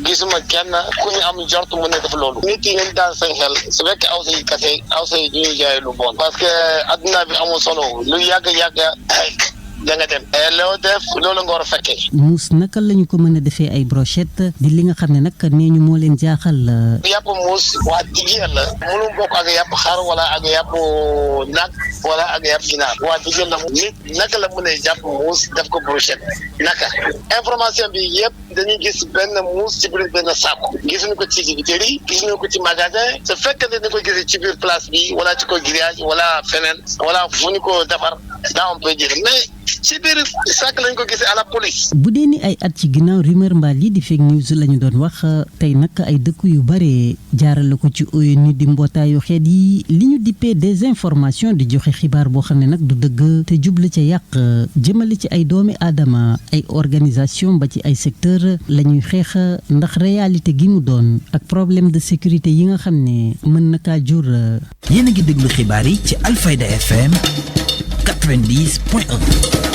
gisuma kenn ku ñu am jort mën na def loolu nit yi nañ daal seen xel su fekkee Awsa yi kase Awsa yi duñu jaay lu bon parce que adduna bi amul solo lu yàgg da nga dem loo def loolu nga war a fekkee. muus naka lañu ko mën a defee ay brochette di li nga xam ne nag nee ñu moo leen jaaxal. yàpp muus wax dëgg yàlla mënu bokk ak yàpp xar wala ak yàpp nag wala ak yàpp ginaar wax dëgg yàlla nit naka la mën a jàpp muus def ko brochette naka information bi yëpp dañuy gis benn muus ci biir benn saako gisuñu ko ci dibiteri gisuñu ko ci magasin su fekkee ne dañu ko gisee ci biir place bi wala ci ko grillage wala feneen wala fu ñu ko defar daa on peut dire mais ci biir sac lañ ko gisee à la police. bu dee ni ay at ci ginnaaw rumeur mbaal yi di fake news la ñu doon wax tey nag ay dëkk yu bare jaarale ko ci ONU di mbootaayu xeet yi li ñu dippee désinformation di joxe xibaar boo xam ne nag du dëgg te jublu ca yàq jëmale ci ay doomi aadama ay organisation ba ci ay secteur la ñuy xeex ndax réalité gi mu doon ak problème de sécurité yi nga xam ne mën na kaa jur. yéen a ngi déglu xibaar yi ci Alfayda FM 90.1.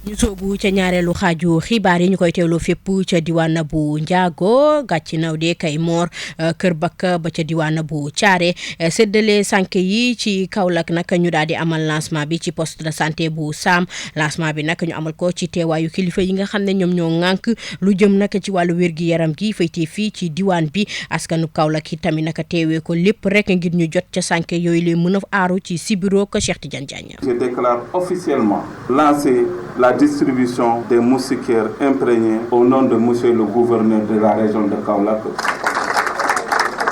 ñu soobu ca ñaareelu xaaju xibaar yi ñu koy teewloo fépp ca diwaan bu Njaago gàcci naw de kay moor Kër Bakka ba ca diwaan bu Caare séddale sànke yi ci Kaolack nag ñu daal di amal lancement bi ci poste de santé bu Saam lancement bi nag ñu amal ko ci teewaayu kilifa yi nga xam ne ñoom ñoo ŋànk lu jëm nag ci wàllu wér-gi-yaram gi faytee fii ci diwaan bi askanu Kaolack yi tamit nag teewee ko lépp rek ngir ñu jot ca sànke yooyu lee mën a aaru ci sibiro ko Cheikh Tidiane Diagne. Je déclare officiellement lancer la distribution des moustiquaires imprégnés au nom de monsieur le gouverneur de la région de Kaolack.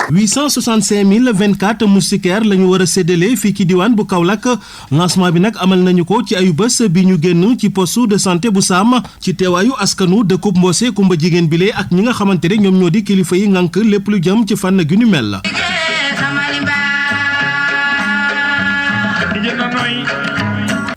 865 024 moustiquaires la ñu war a séddale fii ci diwaan bu Kaolack lancement bi nag amal nañu ko ci ayu bés bi ñu génn ci poste de santé bu Sam ci teewaayu askanu dëkkub Mbose Kumba jigéen bile ak ñi nga xamante ne ñoom ñoo di kilifa yi ngànk lépp lu jëm ci fànn gi ñu mel la.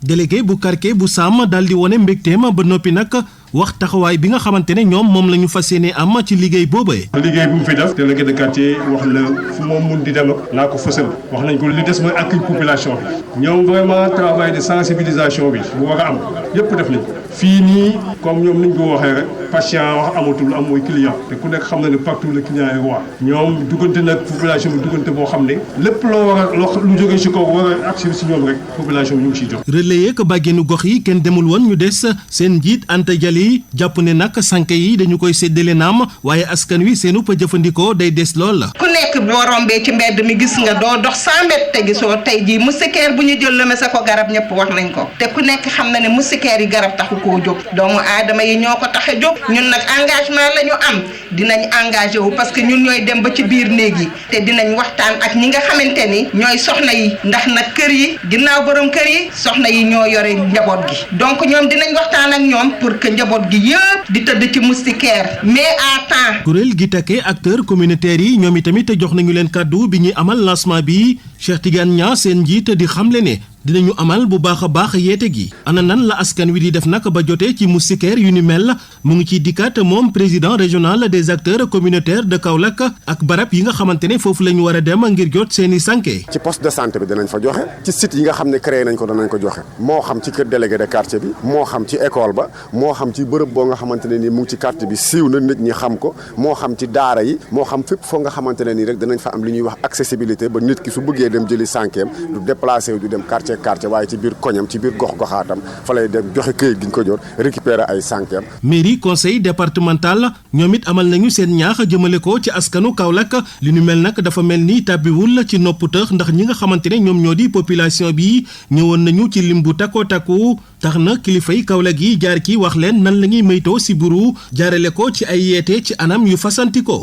délégué bu quartier bu Sam daal di wone mbégteem ba noppi nag wax taxawaay bi nga xamante ne ñoom moom la ñu fas yéene am ci liggéey boobee. liggéey bu mu fi def délégué de quartier wax la fu moom mun di dem naa ko fësal wax nañ ko li des mooy accueil population bi ñoom vraiment travail de sensibilisation bi bu war a am yëpp def nañ ko fii nii comme ñoom niñ ko waxee rek patient wax amatul am mooy client te ku nekk xam na ne partout le client yi waa ñoom duggante nag population bi duggante boo xam ne lépp loo war a lu jógee ci kaw war a agsi si ñoom rek population bi ñu ngi siy jox. relayé ko bàggeenu gox yi kenn demul woon ñu des seen njiit Anta Jali jàpp ne nag sànke yi dañu koy séddale naam waaye askan wi seenu pa jëfandikoo day des lool la. ku nekk boo rombee ci mbedd mi gis nga doo dox 100 mètres te gisoo tey jii moustiquaire bu ñu jël lëme sa ko garab ñëpp wax nañ ko te ku nekk xam na ne moustiquaire yi garab taxu koo jóg doomu aadama yi ñoo ko tax a jóg ñun nag engagement la ñu am dinañ engagé wu parce que ñun ñooy dem ba ci biir néeg yi te dinañ waxtaan ak ñi nga xamante ni ñooy soxna yi ndax nag kër yi ginnaaw borom kër yi soxna yi ñoo yore njaboot gi donc ñoom dinañ waxtaan ak ñoom pour que njaboot gi yëpp di tëdd ci moustiquaire mais à temps. kuréel gi takkee acteurs communautaires yi ñoom itamit jox nañu leen kàddu bi ñuy amal lancement bi Cheikh Tidiane Niang seen njiit di xamle ne dinañu amal bu baax a baax yeete gi ana nan la askan wi di def nag ba jotee ci moustiquaire yu ni mel mu ngi ciy dikkaat moom président régional des acteurs communautaires de Kaolack ak barab yi nga xamante ne foofu la ñu war a dem ngir jot seen i sànke. ci poste de santé bi danañ fa joxe ci site yi nga xam ne créé nañ ko danañ ko joxe moo xam ci kër délégué de quartier bi moo xam ci école ba moo xam ci bërëb boo nga xamante ne nii mu ngi ci quartier bi siiw na nit ñi xam ko moo xam ci daara yi moo xam fépp foo nga xamante ne nii rek danañ fa am li ñuy wax accessibilité ba nit ki su bëggee dem jëli sànkeem du déplacé wu du dem quartier waaye ci biir koñam ci biir gox-goxaatam fa lay dem joxe këyit gi ñu ko jot récupérer ay sànkeem. mairie conseil départemental ñoom it amal nañu seen ñaax jëmale ko ci askanu Kaolack li ñu mel nag dafa mel ni tàbbiwul ci nopp tëx ndax ñi nga xamante ne ñoom ñoo di population bi ñëwoon nañu ci lim bu takko takku tax na kilifay Kaolack yi jaar ci wax leen nan la ñuy maytoo si buru jaarale ko ci ay yeete ci anam yu fasantikoo.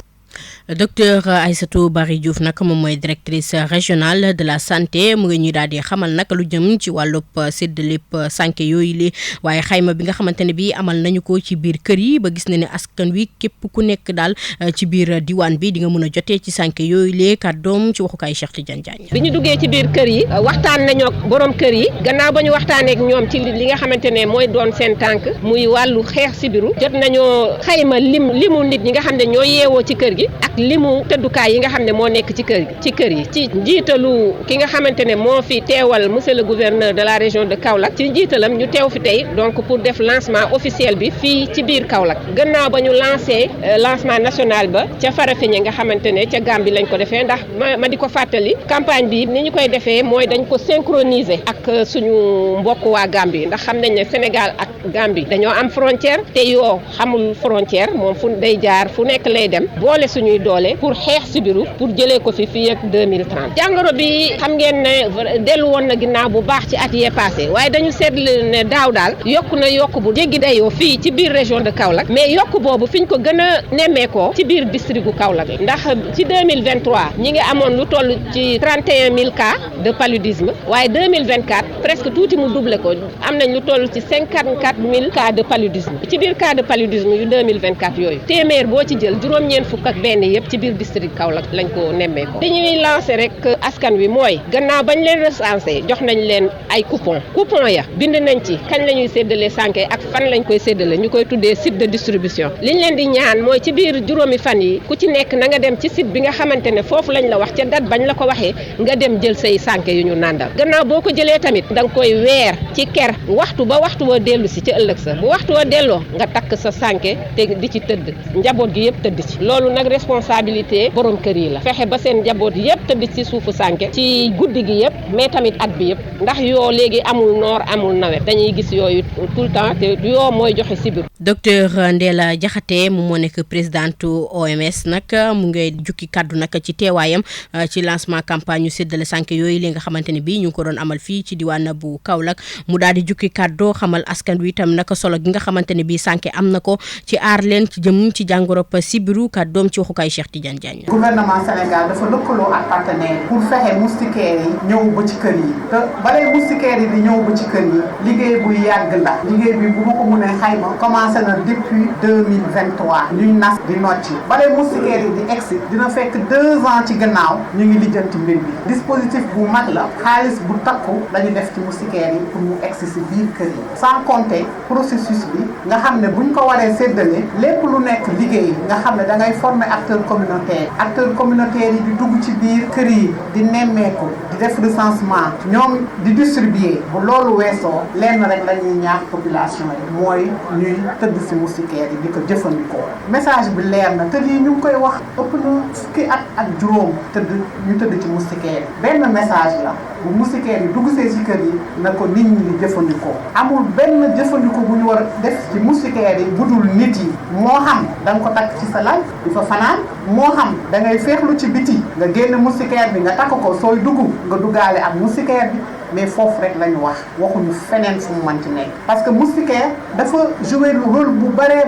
docteur Aïssatou Bari Diouf nag moom mooy directrice régionale de la santé mu ngi ñuy daal di xamal nag lu jëm ci wàllub séddaleb sànke yooyu li waaye xayma bi nga xamante ne bi amal nañu ko ci biir kër yi ba gis na ne askan wi képp ku nekk daal ci biir diwaan bi di nga mën a jotee ci sànke yooyu li kàddoom ci waxukaay Cheikh Tidiane Diagne. bi ñu duggee ci biir kër yi waxtaan nañoo ak borom kër yi gannaaw ba ñu waxtaanee ak ñoom ci li nga xamante ne mooy doon seen tànk muy wàllu xeex sibiru jot nañoo xayma limu nit ñi nga xam ne ñoo yeewoo ci kër gi ak limu tëddukaay yi nga xam ne moo nekk ci kër yi ci njiitalu ki nga xamante ne moo fi teewal monsieur le gouverneur de la région de Kaolack ci njiitalam ñu teew fi tey donc pour def lancement officiel bi fii ci biir Kaolack gannaaw ba ñu lancé lancement national ba ca Farafeñe nga xamante ne ca Gambie lañ ko defee ndax ma di ko fàttali campagne bi ni ñu koy defee mooy dañ ko synchroniser ak suñu mbokk waa Gambie ndax xam nañ ne Sénégal ak Gambie dañoo am frontière te yoo xamul frontière moom fu day jaar fu nekk lay dem boole suñuy doole pour xeex sibiru pour jëlee ko fi fii ak 2030 jàngoro bi xam ngeen ne dellu woon na ginnaaw bu baax ci at yee passé waaye dañu seetlu ne daaw daal yokk bu jéggi dayoo fii ci biir région de Kaolack mais yokk boobu fi ñu ko gën a nemmeekoo ci biir district gu Kaolack ndax ci 2023 ñi ngi amoon lu toll ci 31 000 cas de paludisme waaye 2024 presque tuuti mu doublé ko am nañ lu toll ci 54 000 cas de paludisme ci biir cas de paludisme yu 2024 yooyu téeméer boo ci jël juróom-ñeent fukk ak benn yëpp ci biir district Kaolack lañ ko nemmee ko dañuy lancé rek askan wi mooy gannaaw bañ leen recensé jox nañ leen ay coupon ya bind nañ ci kañ la ñuy séddale sànke ak fan lañ koy séddale ñu koy tuddee site de distribution liñ leen di ñaan mooy ci biir juróomi fan yi ku ci nekk na nga dem ci site bi nga xamante ne foofu lañ la wax ca date bañ la ko waxee nga dem jël say sànke yu ñu nàndal gannaaw boo ko jëlee tamit da nga koy weer ci ker waxtu wa dellu si ci ëllëg sa bu waxtu wa delloo nga takk sa sànke te di ci tëdd njaboot gi yëpp tëdd ci loolu nag responsabilité borom kër yi la fexe ba seen njaboot yëpp tëdd ci suufu sànke ci guddi gi yëpp mais tamit at bi yëpp ndax yoo léegi amul noor amul nawet dañuy gis yooyu tout le temps te yoo mooy joxe sibiru docteur Ndella Diakhaté moom moo nekk présidente OMS nag mu ngay jukki kaddu nag ci teewaayam ci lancement campagne yu séddale sànke yooyu li nga xamante ne bii ñu ngi ko doon amal fii ci diwaan bu Kaolack mu daal di jukki kaddu xamal askan wi itam naka solo gi nga xamante ne bii sànke am na ko ci aar leen ci jëm ci jàngorob sibiru kaddoom ci waxukaay Cheikh Tidiane Diagne. gouvernement Sénégal dafa lëkkaloo ak partenaire pour fexe moustiquaires yi ñëw ba ci kër yi te balay moustiquaires yi di ñëw ba ci kër yi liggéey bu yàgg la liggéey bi bu ma ko mënee xayma commencé na depuis 2023 ñuy nas di nocci balay moustiquaires yi di egsi dina fekk 2 ans ci gannaaw ñu ngi lijjanti mbir bi dispositif bu mag la xaalis bu takku la ñu def ci moustiquaires yi pour mu egsi si biir kër yi sans compter processus bi nga xam ne buñ ko waree séddale lépp lu nekk liggéey nga xam ne da ngay former acteurs communautaires yi di dugg ci biir kër yi di nemmeeku di def recensement ñoom di distribuer bu loolu weesoo lenn rek la ñuy ñaax population yi mooy ñuy tëdd si moustiquaires yi di ko jëfandikoo message bi leer na te lii ñu ngi koy wax ëpp na fukki at ak juróom ñu tëdd ci moustiquaires yi benn message la bu moustiquaires yi dugg see ci kër yi na ko nit ñi di jëfandikoo amul benn jëfandikoo bu ñu war a def ci moustiquaires yi budul nit yi moo xam da nga ko takk ci sa lal di fa fanaan moo xam da ngay féexlu ci biti nga génn moustiquaire bi nga takk ko sooy dugg nga duggaale ak moustiquaire bi mais foofu rek la ñu waxuñu feneen fu mu mën ci nekk parce que moustiquaire dafa jouer lu rôle bu bare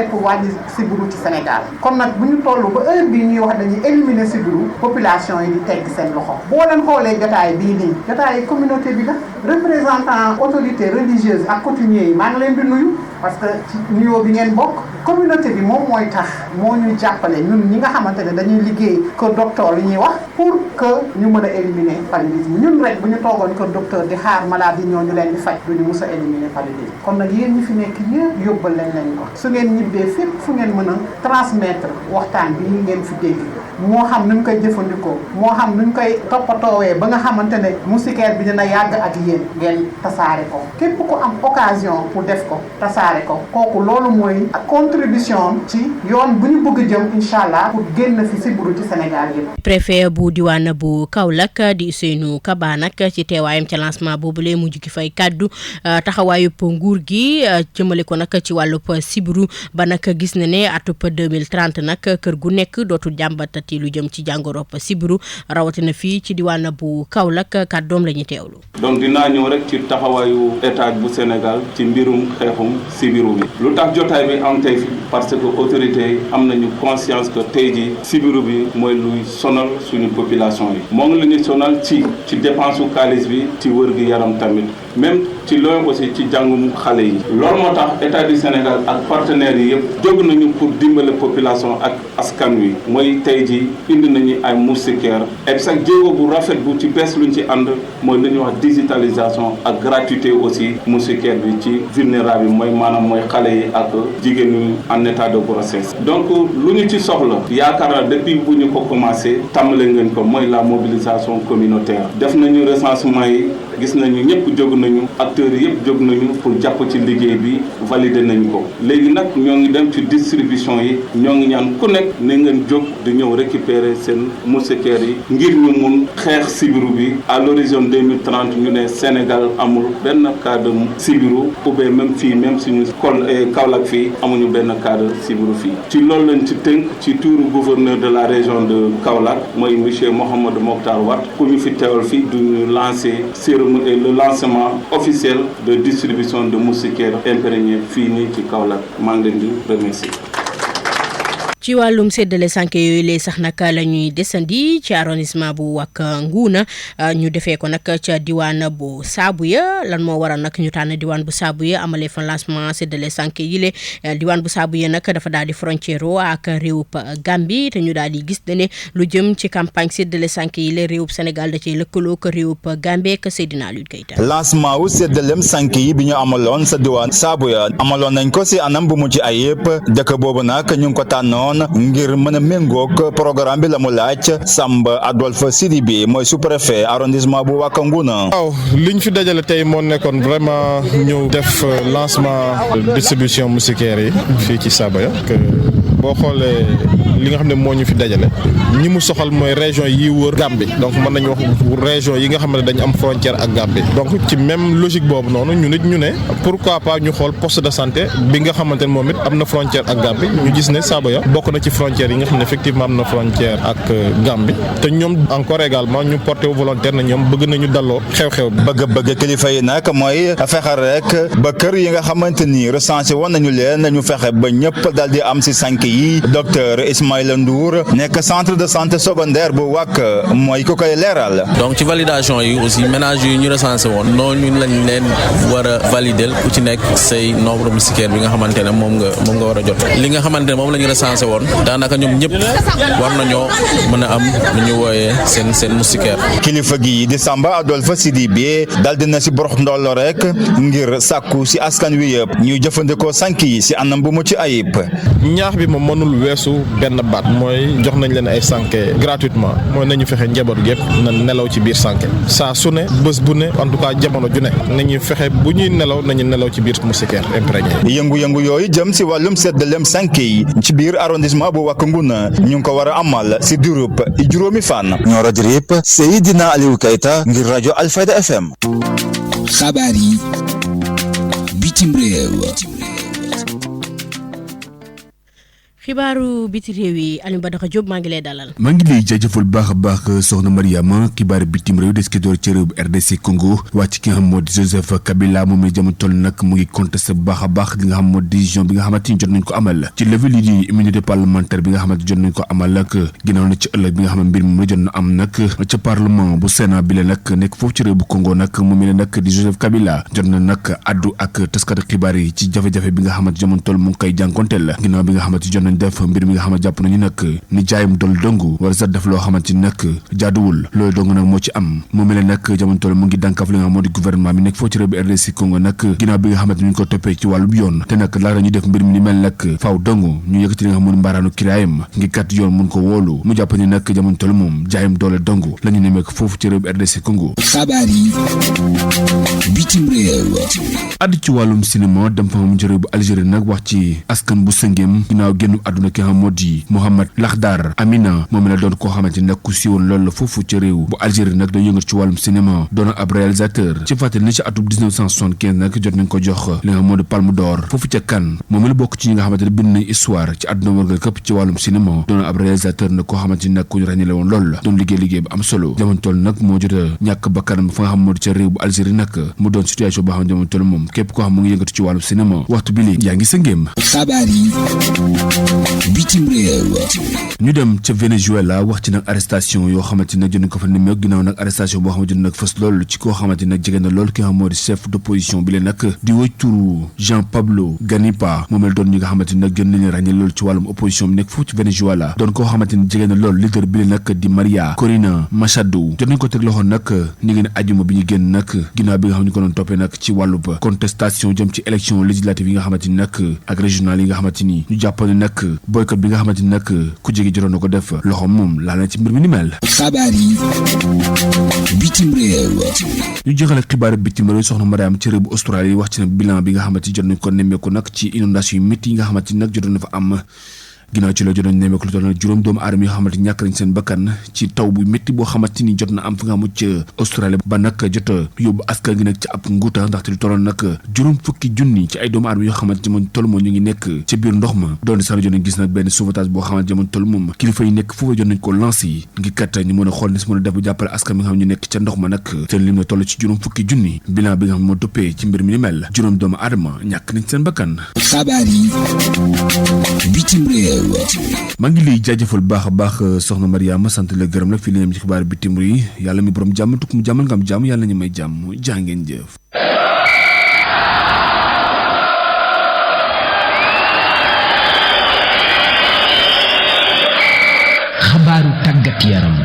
pour wàññi sibiru ci Sénégal kon nag bu ñu toll ba heure bii ñuy wax dañuy éliminer sibiru population yi di tegg seen loxo boo leen xoolee jotaay bii nii jotaay communauté bi la représentant autorité religieuse ak coutumier yi maa ngi leen di nuyu parce que ci nuyoo bi ngeen bokk communauté bi moom mooy tax moo ñuy jàppale ñun ñi nga xamante ne dañuy liggéey kër docteur li ñuy wax pour que ñu mën a éliminer paludisme ñun rek bu ñu toogoon kër docteur di xaar malade yi ñooñu leen di faj duñu mus a éliminer paludisme kon nag yéen ñi fi nekk yëpp yóbbal leen ko su ngeen ñibbee fépp fu ngeen mën a transmettre waxtaan bi ngeen fi dégg moo xam nuñ koy jëfandikoo moo xam nuñ koy toppatoowee ba nga xamante ne moustiquaire bi dina yàgg ak yéen ngeen tasaare ko képp ku am occasion pour def ko tasaare ko kooku loolu mooy contribution ci yoon bu ñu bëgg jëm incha allah pour génn fi sibiru ci Sénégal yëpp. préfet bu diwaan bu Kaolack di Ousseynou Kaba nag ci teewaayam ca lancement boobule mu jukki fay kaddu taxawaayub nguur gi jëmale ko nag ci wàllub sibiru ba nag gis na ne atub 2030 nag kër gu nekk dootul jàmbatati lu jëm ci jàngorob sibiru rawatina fii ci diwaan bu Kaolack kàddoom la ñuy teewlu. donc dinaa ñëw rek ci taxawaayu état bu Sénégal ci mbirum xeexum sibiru bi lu tax jotaay bi am tey fi parce que autorités yi am nañu conscience que tey ji sibiru bi mooy luy sonal suñu population yi moo ngi la ñuy sonal ci dépense su xaalis bi ci wër gi yaram tamit même ci loolu aussi ci jàngum xale yi loolu moo tax état du Sénégal ak partenaires yi yëpp jóg nañu pour dimbale population ak askan wi mooy tey ji indi nañu ay moustiquaires et sax jéego bu rafet bu ci bees luñ ci ànd mooy lu ñuy wax digitalisation ak gratuité aussi moustiquaire bi ci vulnérable bi mooy maanaam mooy xale yi ak jigéen ñi en état de grossesse donc lu ñu ci soxla yaakaar naa depuis bu ñu ko commencé tàmbale ngeen ko mooy la mobilisation communautaire def nañu recensement yi gis nañu ñëpp jóg nañu acteurs yëpp jóg nañu pour jàpp ci liggéey bi valider nañ ko léegi nag ñoo ngi dem ci distribution yi ñoo ngi ñaan ku nekk na ngeen jóg di ñëw récupérer seen moustiquaires yi ngir ñu mun xeex sibiru bi à l'horizon 2030 ñu ne Sénégal amul benn cas de sibiru ou bien même fii même suñu Kaolack fii amuñu benn cas de sibiru fii ci loolu lañ ci tënk ci tuuru gouverneur de la région de Kaolack mooy monsieur Mouhamadou Mokhtar Wade ku ñu fi teewal fii duñu lancer cérémonie le lancement officiel de distribution de moustiquaires imprégnés fii nii ci Kaolack maa ngi leen di remercier. ci wàllum séddale sànke yooyu lay sax nag la ñuy desandi ci arrondissement bu Wack Ngouna ñu defee ko nag ca diwaan bu Saabuya lan moo waral nag ñu tànn diwaan bu Saabuya amalee fa lancement séddale sànke yi le diwaan bu Saabuya nag dafa daal di frontière ak réewub Gambie te ñu daal di gis ne lu jëm ci campagne séddale sànke yi le réewub Sénégal da cee lëkkaloo ak réewub Gambie ak Seydina Aliou Keita. lancement wu séddalem sànke yi bi ñu amaloon sa diwaan Saabuya amaloon nañ ko si anam bu mucc ayib dëkk boobu nag ñu ngi ko tànnoon ngir mën a méngoog programme bi la mu laaj Samba Adolphe Sidibé mooy sous-préfet arrondissement bu Wack Ngouna. waaw liñ fi dajale tey moo nekkoon vraiment ñëw def lancement distribution moustiquaires yi fii ci Saabuya boo xoolee li nga xam ne moo ñu fi dajale ñi mu soxal mooy région yi wër Gambie donc mën nañu wax région yi nga xam ne dañu am frontière ak Gambie donc ci même logique boobu noonu ñu ne pourquoi pas ñu xool poste de santé bi nga xamante ne moom it am na frontière ak Gambie ñu gis ne Saboya bokk na ci frontière yi nga xam ne effectivement am na frontière ak Gambie te ñoom encore également ñu porté volontaire na ñoom bëgg nañu dalloo xew-xew bëgg kilifa yi nag mooy fexe rek ba kër yi nga xamante ni recensé woon nañu leen ñu fexe ba ñëpp dal di am si sànq yi docteur Ismaïla Ndour nekk centre de santé secondaire bu wàkk mooy ku koy leeral. donc ci validation yi aussi ménage yi ñu recensé woon noonu lañ leen war a valider ku ci nekk say nombre moustiquaire bi nga xamante ne moom nga war a jot li nga xamante ne moom la ñu recensé woon daanaka ñoom ñëpp war nañoo mën a am lu ñu wooyee seen moustiquaire. kilifa gi di Samba Adolphe Sidibé dal dina si borox ndollo rek ngir sàkku si askan wi yëpp ñuy jëfandikoo sànq yi si anam bu mucc ayib. ñaax bi moom mënul weesu benn baat mooy jox nañ leen ay sànke gratuitement mooy nañu fexe njaboot gépp na nelaw ci biir sànke saa su ne bés bu ne en tout cas jamono ju ne nañu fexe bu ñuy nelaw nañu nelaw ci biir moustiquaire imprégné. yëngu-yëngu yooyu jëm si wàllum seddaleem sànq yi ci biir arrondissement bu Wack Ngouna ñu ngi ko war a amal si diirub juróomi fan. ñoo rajo yëpp Seydina Aliou Keita ngir rajo Alfayda FM. xabaar yi bitim réew. xibaaru biti réew yi Alioune Badara Diop maa ngi lay dalal. maa ngi lay jaajëfal baax a baax soxna Mariama xibaaru bitim réew des ki door ci réew bu RDC Congo wàcc ki nga xam moo di Joseph Kabila moom la jamono toll nag mu ngi contesté bu baax a baax li nga xam moo di décision bi nga xamante ni jot nañ ko amal ci levée lii di immunité parlementaire bi nga xamante jot nañ ko amal nag ginnaaw na ci ëllëg bi nga xam ne mbir mi la jot na am nag ca parlement bu Sénat bi la nag nekk foofu ci réew bu Congo nag moom la nag di Joseph Kabila jot na nag addu ak taskatu xibaar yi ci jafe-jafe bi nga xamante jamono toll mu ngi koy jànkonteel ginnaaw bi nga xamante jot nañ def mbir mi nga xamante jàpp nañu nag ni jaayum dol dong wala sax def loo xamante ni nag jaaduwul loolu dong nag moo ci am moom mi la nag jamono toll mu ngi dànkaf li nga xam moo di gouvernement bi nekk foo ci réew bi RDC Congo nag ginnaaw bi nga xamante ni ñu ko toppee ci wàllub yoon te nag laata ñu def mbir mi ni mel nag faaw dong ñu yëkkati li nga xam moo di mbaaraanu kiraayam ngir kat yoon mun ko wóolu mu jàpp ni nag jamono toll moom jaayum doole dong la ñu nemmeek foofu ci réew bi RDC Congo. xabaar yi bitim réew. addu ci wàllum cinéma dem fa mu ci réew bu Algérie nag wax ci askan bu sëngeem ginnaaw génn àdduna ki nga xam moo di Mohamed Lakhdar Amina moom la doon koo xamante ni nag ku siiwoon loolu la foofu ci réew bu Algérie nag dañu yëngat ci wàllum cinéma doon ab réalisateur ci fàttali ni ci atum 1975 nag jot nañ ko jox li nga xam moo di Palme d'Or foofu ca Cannes moom la bokk ci ñi nga xamante ne bind nañ histoire ci àdduna wërngal këpp ci wàllum cinéma doon ab réalisateur nag koo xamante ni nag ku ñu ràññale woon loolu la doon liggéey bu am solo jamono toll nag moo jot a ñàkk bakkanam fa nga xam moo di ca réew bu Algérie nag mu doon situation boo xam ne jamono toll moom képp koo xam mu ngi yëngatu ci wàllum cinéma waxtu bi léegi yaa ngi sëngeem. xabaar yi bitim réew. ñu dem ca Venezuela wax ci nag arrestation yoo xamante nag jot nañ ko fa nemmeeku ginnaaw nag arrestation boo xamante nag fës lool ci koo xamante nag jege na lool ki nga xam moo di chef d'opposition bi leen nag di woy turu Jean Pablo Ganipa moom la doon ñi nga xamante nag gën nañu ràññee lool ci wàllum opposition bi nekk foofu ci Venezuela doon koo xamante ni jege na lool leader bi leen nag di Maria Corina Machado jot nañ ko teg loxo nag ni ngeen ajuma bi ñu génn nag ginnaaw bi nga xam ne ko doon toppee nag ci wàllub contestation jëm ci élection législative yi nga xamante ni nag ak régional yi nga xamante ni ñu jàppale nag boycott bi nga xamante ni nag ku jege jotoon na ko def loxo moom laal na ci mbir mi ni mel. xabaar yi bitim réew. ñu jeexale xibaar bitim réew soxna Mariam ci réew bu Australie wax ci nag bilan bi nga xamante ni jot nañ ko nemmeeku nag ci inondation yu métti yi nga xamante ni nag jotoon na fa am. ginnaaw ci la jotoon nemmeeku lu toll na juróom doomu aadama yoo xamante ni ñàkk nañ seen bakkan ci taw bu métti boo xamante ni jot na am fi nga xam ca Australie ba nag jot a yóbbu askan gi nag ci ab nguuta ndaxte lu tolloon nag juróom fukki junni ci ay doomu aadama yoo xamante ni toll moom ñu ngi nekk ca biir ndox ma doon sax la jot nañ gis nag benn sauvetage boo xamante jamono toll moom kilifa yi nekk foofu jot nañ ko lancé yi ngir kat ñu mën a xool ne si mën a def bu jàppale askan bi nga xam ñu nekk ca ndox ma nag seen lim na toll ci juróom fukki junni bilan bi nga xam moo doppee ci mbir mi ni mel juróom doomu aadama ñàkk nañ seen bakkan. xabaar yi bitim réew. maa ngi lay jaajëfal baax a baax soxna Mariama sant la gërëm la fii la ñam ci xibaar bitim réew yi yàlla mi borom jàmm tukk mu jàmmal nga am jàmm yàlla nañu may jàmm jaa ngeen jëf. xabaaru tàggat yaram.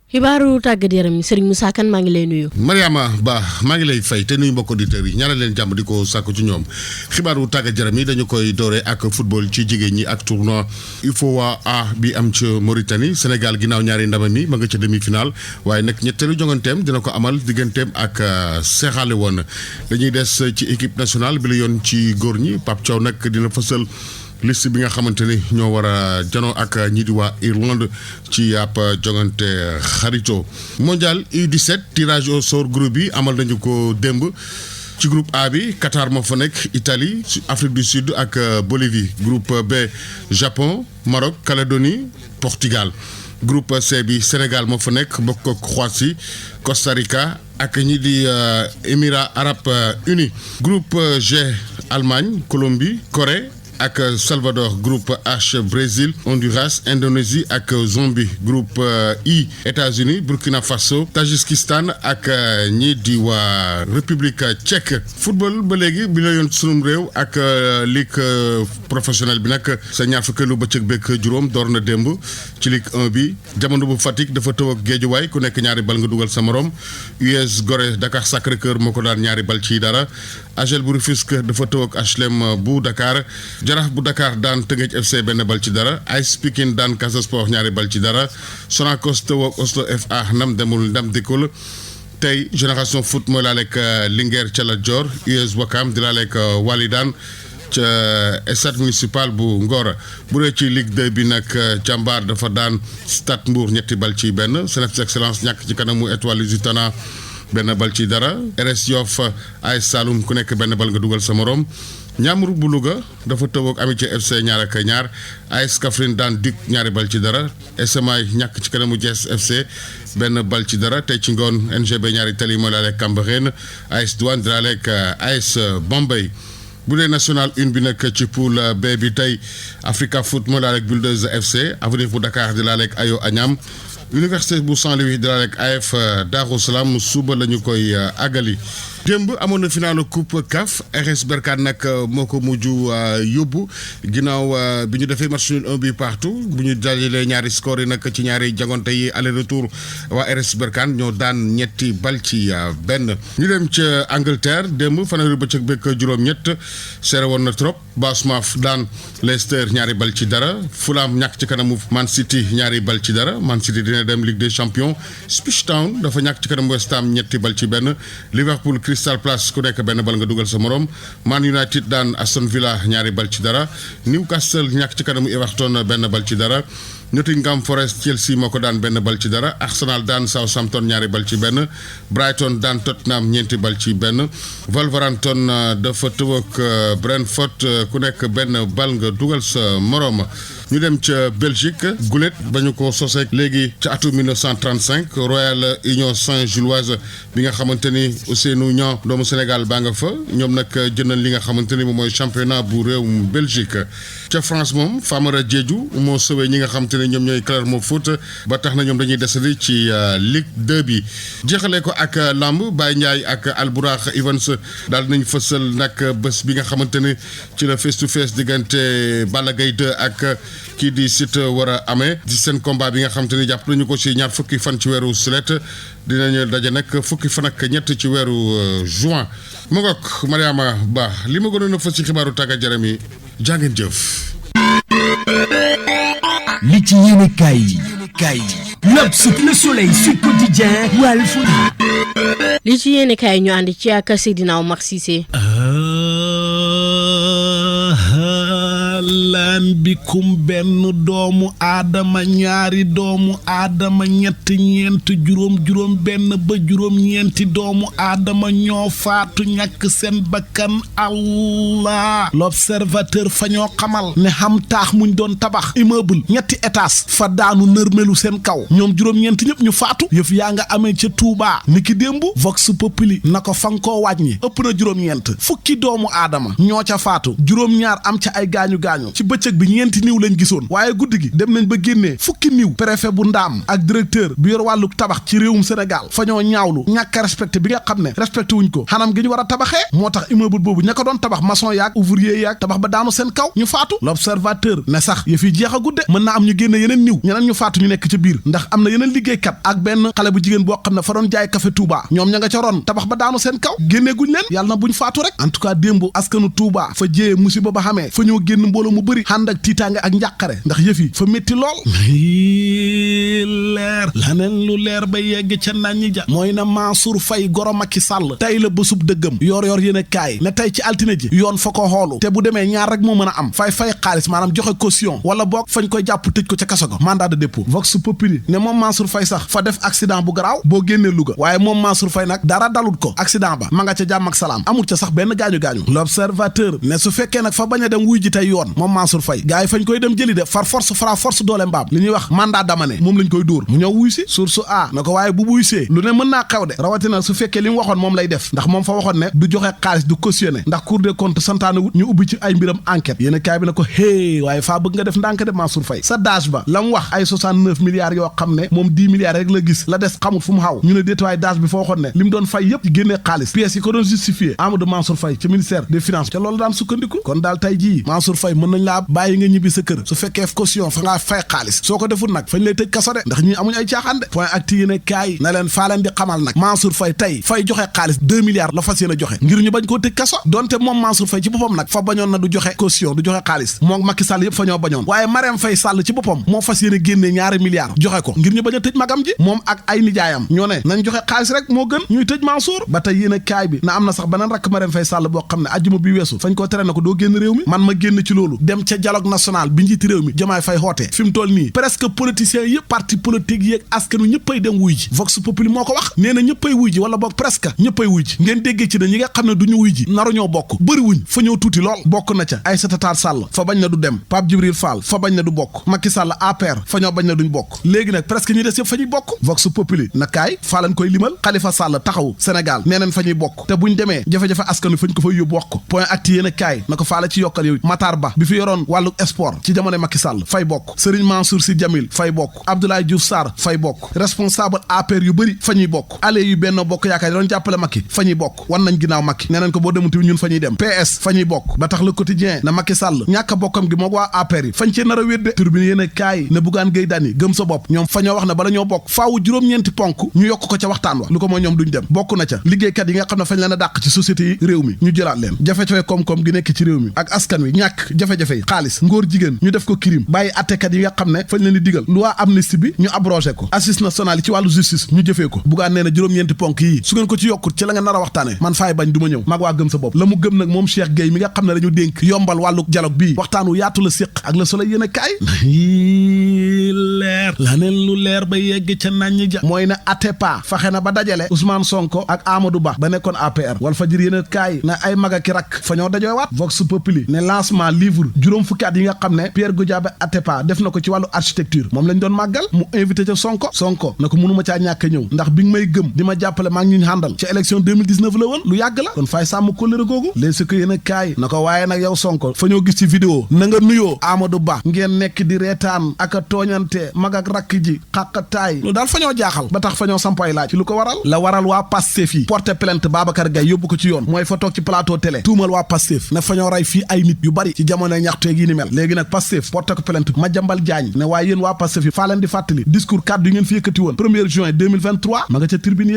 xibaaru tàggat yaram Serigne Moussa Kane maa ngi lay nuyu. Mariama Ba maa ngi lay fay te nuyu mbokk auditeurs yi ñaanal leen jàmm di ko sàkku ci ñoom xibaaru tàggat yaram yi dañu koy doore ak football ci jigéen ñi ak tournoi UFOA A bi am ca Mauritanie Sénégal ginnaaw ñaari ndamam yi ma nga ca demi-finale waaye nag ñetteelu jonganteem dina ko amal digganteem ak Sierra Leone dañuy des ci équipe nationale bi la yoon ci góor ñi Pape Thiaw nag dina fësal liste bi nga xamante ni ñoo war a janoo ak ñi di waa Irlande ci ab jongante xarito mondial U17 tirage au sort groupe bi amal nañu ko démb. ci groupe A bi Qatar moo fa nekk Italie Afrique du Sud ak Bolivie groupe B Japon Maroc Calédonie Portugal groupe C bi Sénégal moo fa nekk bokk ak Croatie Costa Rica ak ñi di Émirats Arabes Unis groupe G Allemagne Colombie Corée ak Salvador groupe H Brésil Honduras Indonésie ak Zambie groupe I États-Unis Burkina Faso Tadjikistan ak ñi di waa République tchèque football ba léegi bi la yoon sunum réew ak ligue professionnelle bi nag sa ñaar fukkeelu bëccëg bekk juróom door na démb ci ligue 1 bi jamono bu Fatick dafa tëw ak Guédiawaye ku nekk ñaari bal nga dugal sa morom US Gorée Dakar Sacré-Cœur moo ko daan ñaari bal ci dara AGEL bu Rufisque dafa tëw ak HLM bu Dakar Jaraaf bu Dakar daan Teungueth FC benn bal ci dara AS Pikine daan Casa Sport ñaari bal ci dara Sonacos tëw ak Oslo FA ndam demul ndam dikkul tey Génération Foot mooy laaleeg Linguère ca Lat Dior US Ouakam di laaleeg Walidane ca stade municipal bu Ngor bu dee ci Ligue 2 bi nag Jàmbaar dafa daan Stade Mbour ñetti bal ci benn Cneps Excellence ñàkk ci kanamu Étoile Lusitana benn bal ci dara RS Yoff AS Saloum ku nekk benn bal nga dugal sa morom Ñaamur bu Louga dafa tëw ak Amitié FC ñaar ak ñaar AS Kaffrine daan Duc ñaari bal ci dara SMA ñàkk ci kanamu Thiès FC benn bal ci dara tey ci ngoon NGB ñaari tali mooy laaleeg Cambérène AS Douane di laaleeg AS Bombay bu dee national 1 bi nag ci poule B bi tey Africa Foot mooy laaleeg Bulldozer FC Avenir bu Dakar di laaleeg Ayo Agnam Université bu Saint-Louis di laaleeg AF Darou Salam suba la ñu koy àggali démb amoon na finalu coupe CAF RS Berkane nag moo ko mujj yóbbu ginnaaw bi ñu defee match nul 1 but partout bu ñu dajalee ñaari score yi nag ci ñaari jangante yi aller retour waa RS Berkane ñoo daan ñetti bal ci benn. ñu dem ca Angleterre démb fanweeri bëccëg bekk juróom-ñett seere woon na trop Bournemouth daan Leicester ñaari bal ci dara Fulham ñàkk ci kanamu Man City ñaari bal ci dara Man City dina dem Ligue des Champions Ipswich Town dafa ñàkk ci kanamu West Ham ñetti bal ci benn Liverpool Crystal Palace ku nekk benn bal nga dugal sa morom Man United daan Aston Villa ñaari bal ci dara Newcastle ñàkk ci kanamu Everton benn bal ci dara Nottingham Forest Chelsea moo ko daan benn bal ci dara Arsenal daan Southampton ñaari bal ci benn Brighton daan Tottenham ñeenti bal ci benn Wolverhampton dafa tëw ak Brentford ku nekk benn bal nga dugal sa morom. ñu dem ca Belgique gulet ba ñu ko soseek léegi ca atum 1935 Royal Union Saint-Gilloise bi nga xamante ni Ousseynou Niang doomu Sénégal baa nga fa ñoom nag jëndal li nga xamante ni moom mooy championnat bu réewum Belgique. ca France moom Famara Diédhiou moo sëwee ñi nga xamante ni ñoom ñooy Clermont Foot ba tax na ñoom dañuy desandi ci Ligue 2 bi jeexalee ko ak lamb Baye Ndiaye ak Albourakh Evans daal nañ fësal nag bés bi nga xamante ni ci la face to face diggante Balla Gaye 2 ak kii di Siteu war a amee ci seen combat bi nga xamante ni jàpp nañu ko ci ñaar fukki fan ci weeru sulet dinañu daje nag fukki fan ak ñett ci weeru juin mu ngoog Mariama Ba li ma gënoon a fës ci xibaaru tàggat yaram yi jàngeen jëf. li ci yéene kaay L'Obs, Le Soleil, Sud Quotidien, Walf. li ci yéene kaay ñu ànd ci ak Seydina Omar Cissé. lan bikum benn doomu aadama ñaari doomu aadama ñett ñeent juróom benn ba juróom-ñeenti doomu aadama ñoo faatu ñàkk seen bakkan Allah L'Observateur fa ñoo xamal ne xam taax muñ doon tabax immeuble ñetti étage fa daanu nërmelu seen kaw ñoom juróom-ñeenti ñëpp ñu faatu yëf yaa nga amee ca Touba niki démb Vox Populi na ko fa nga koo wàññi ëpp na juróom-ñeent fukki doomu aadama ñoo ca faatu juróom-ñaar am ca ay gaañu-gaañu ci bëccëg bi ñeenti niiw lañ gisoon waaye guddi gi dem nañ ba génnee fukki niiw préfet bu Ndaam ak directeur bi yor wàllu tabax ci réewum Sénégal fa ñoo ñaawlu ñàkk a respecté bi nga xam ne respecté wuñ ko xanam gi ñu war a tabaxee moo tax immeuble boobu ña ko doon tabax maçon yaag ouvrier yaag tabax ba daanu seen kaw ñu faatu L'Observateur ne sax yëf yi jeex a gudde mën naa am ñu génne yeneen niiw ñeneen ñu faatu ñu nekk ca biir ndax am na yeneen liggéeykat ak benn xale bu jigéen boo xam ne fa doon jaay café Touba ñoom ña nga ca ron tabax ba daanu seen kaw génnee guñ leen yàlla na buñ faatu rek en tout cas démb askanu Touba fa jéyee musiba ba xamee fa ñoo génn mbooloo mu bëri ànd ak tiitaange ak njàqare ndax yëf yi fa métti lool leer laneen lu leer ba yegg ca naññi ja mooy na Mansour Faye goro Macky Sall tey la bésub dëggam yor yéen a kaay ne tey ci altine ji yoon fa ko xoolu te bu demee ñaar rek moo mën a am fay xaalis maanaam joxe caution wala boog fañ koy jàpp tëj ko ca kaso ga mandat de dépôt Vox Populi ne moom Mansour Faye sax fa def accident bu garaaw boo génnee Louga waaye moom Mansour Faye nag dara dalut ko accident ba ma nga ca jàmm ak salaam amul ca sax benn gaañu-gaañu L'Observateur ne su fekkee nag fa bañ a dem wuy ji tey yoon moom Mansour Faye gars yi fañ koy dem jëli de far force doole mbaam li ñuy wax mandat d'amener moom lañ koy dóor mu ñëw wuy si source a na ko waaye bu buy see lu ne mën naa xew de rawatina su fekkee li mu waxoon moom lay def ndax moom fa waxoon ne du joxe xaalis du cautionné ndax Cour des comptes santaane wut ñu ubbi ci ay mbiram enquête yéen kaay bi na ko hé waaye faa bëgg nga def ndànk de Mansour Faye sa daaj ba la mu wax ay 69 milliards yoo xam ne moom 10 milliards rek la gis la des xamul fu mu xaw ñu ne déet waaye daaj bi fa waxoon ne li mu doon fay yëpp ci génnee xaalis pièces yi ko doon justifié Amadou Mansour Faye ci ministère des finances ca loolu daan sukkandiku kon daal tey jii Mansour Faye mën nañ laa bàyyi nga ñibbi sa kër su fekkee caution fa ngaa fay xaalis soo ko deful nag fañ lay tëj kaso de ndax ñi amuñ ay caaxaan de point acti yéene kaay na leen faa leen di xamal nag Mansour Faye tey fay joxe xaalis 2 milliards la fas yéene joxe ngir ñu bañ koo tëj kaso donte moom Mansour Faye ci boppam nag fa bañoon na du joxe caution du joxe xaalis moom Macky Sall yëpp fa ñoo bañoon waaye Marème Faye Sall ci boppam moo fas yéene génnee 2 milliards joxe ko ngir ñu bañ a tëj magam ji moom ak ay nijaayam ñoo ne nañ joxe xaalis rek moo gën ñuy tëj Mansour ba tey yéene kaay bi na am na sax beneen rakk Marème Faye Sall boo xam ne ajjuma bi weesu fañ ko tere na ko doo génn réew mi man ma génn ci loolu dem ca dialogue national bi njiiti réew mi Diomaye Faye xoote fi mu toll nii presque politiciens yëpp parti politique yeeg askanu ñëppay dem wuy ji Vox Populi moo ko wax nee na ñëppay wuy ji wala boog presque ñëppay wuy ji ngeen déggee ci ne ñi nga xam ne du ñu wuy ji naru ñoo bokk bëri wuñ fa ñëw tuuti lool bokk na ca Aïssata Tall Sall fa bañ na du dem Pape Djibril Fall fa bañ na du bokk Macky Sall APR fa ñoo bañ na duñ bokk léegi nag presque ñi des yëpp fa ñuy bokk Vox Populi na kaay faa lañ koy limal Khalifa Sall taxaw Sénégal nee nañ fa ñuy bokk te buñ demee jafe-jafe askanu fañ ko fay yóbbu wax ko point acti yéen a kaay na ko faa la ci yokkal yow Matar Ba bi fi yoroon wàllu sport ci jamono Macky Sall fay bokk Serigne Mansour Sy Djamil fay bokk Abdoulaye Diouf Sarr fay bokk responsable APR yu bëri fa ñuy bokk ale yu Benno Bokk Yaakaar yi doon jàppale Macky fa ñuy bokk wan nañ ginnaaw Macky nee nañ ko boo demuti ñun fa ñuy dem PS fa ñuy bokk ba tax Le Quotidien na Macky Sall ñàkk a bokkam gi moog waa APR yi fañ cee nar a wédde Tribune yéen a kaay ne Bougane Gueye Dany gëm sa bopp ñoom fa ñoo wax ne bala ñoo bokk faawu juróom-ñeenti ponk ñu yokk ko ca waxtaan wa lu ko mooy ñoom duñ dem bokk na ca liggéeykat yi nga xam ne fañ leen a dàq ci société yi réew mi ñu jëlaat leen jafe-jafe koom-koom gi nekk ci réew mi ak askan wi ñàkk jafe-jafe yi xaalis ngóor jigéen ñu def ko crime bàyyi attekat yi nga xam ne fañ leen di digal loi amnistie bi ñu abrogé ko assise nationale yi ci wàllu justice ñu jëfee ko Bougane nee na juróom-ñeenti ponk yii su ngeen ko ci yokkut ci la nga nar a waxtaane man faay bañ du ma ñëw mag waa gëm sa bopp la mu gëm nag moom Cheikh Gueye mi nga xam ne dañu dénk yombal wàllu dialogue bii waxtaanu yaatu la séq ak Le Soleil yéen a kaay leer la neen lu leer ba yegg ca naññi ja mooy ne Atepa fexe na ba dajale Ousmane Sonko ak Amadou Ba ba nekkoon APR Walfadjri yéen a kaay na ay mag ki rak fa ñoo dajoo waat Vox Populi ne lancement livre juróom fukki at yi nga xam ne Pierre Goudiaby Atepa def na ko ci wàllu architecture moom lañ doon màggal mu invité ca Sonko na ko mënuma caa ñàkk ñëw ndax bi nga may gëm di ma jàppale maa ngi ñu àndal ci élection 2019 la woon lu yàgg la kon fay sàmm kóllëre googu léeg si ko yéen a kaay na ko waaye nag yow Sonko fa ñoo gis ci vidéo na nga nuyoo Amadou Ba ngeen nekk di reetaan ak a tooñante mag ak rakk ji xàqataay lu daal fa ñoo jaaxal ba tax fa ñoo sampay laaj ci lu ko waral la waral waa Pastef yi porté plainte Babacar Gaye yóbbu ko ci yoon mooy fa toog ci plateau télé tuumal waa Pastef ne fa ñoo rey fii ay nit yu bari ci jamono ñaxteeg yi ni mel léegi nag Pastef porté ko plainte Madiambal Diagne ne waaye yéen waa Pastef yi faa leen di fàttali discours kaddu yi ngeen fi yëkkati woon 1er juin 2023 ma nga ca tribune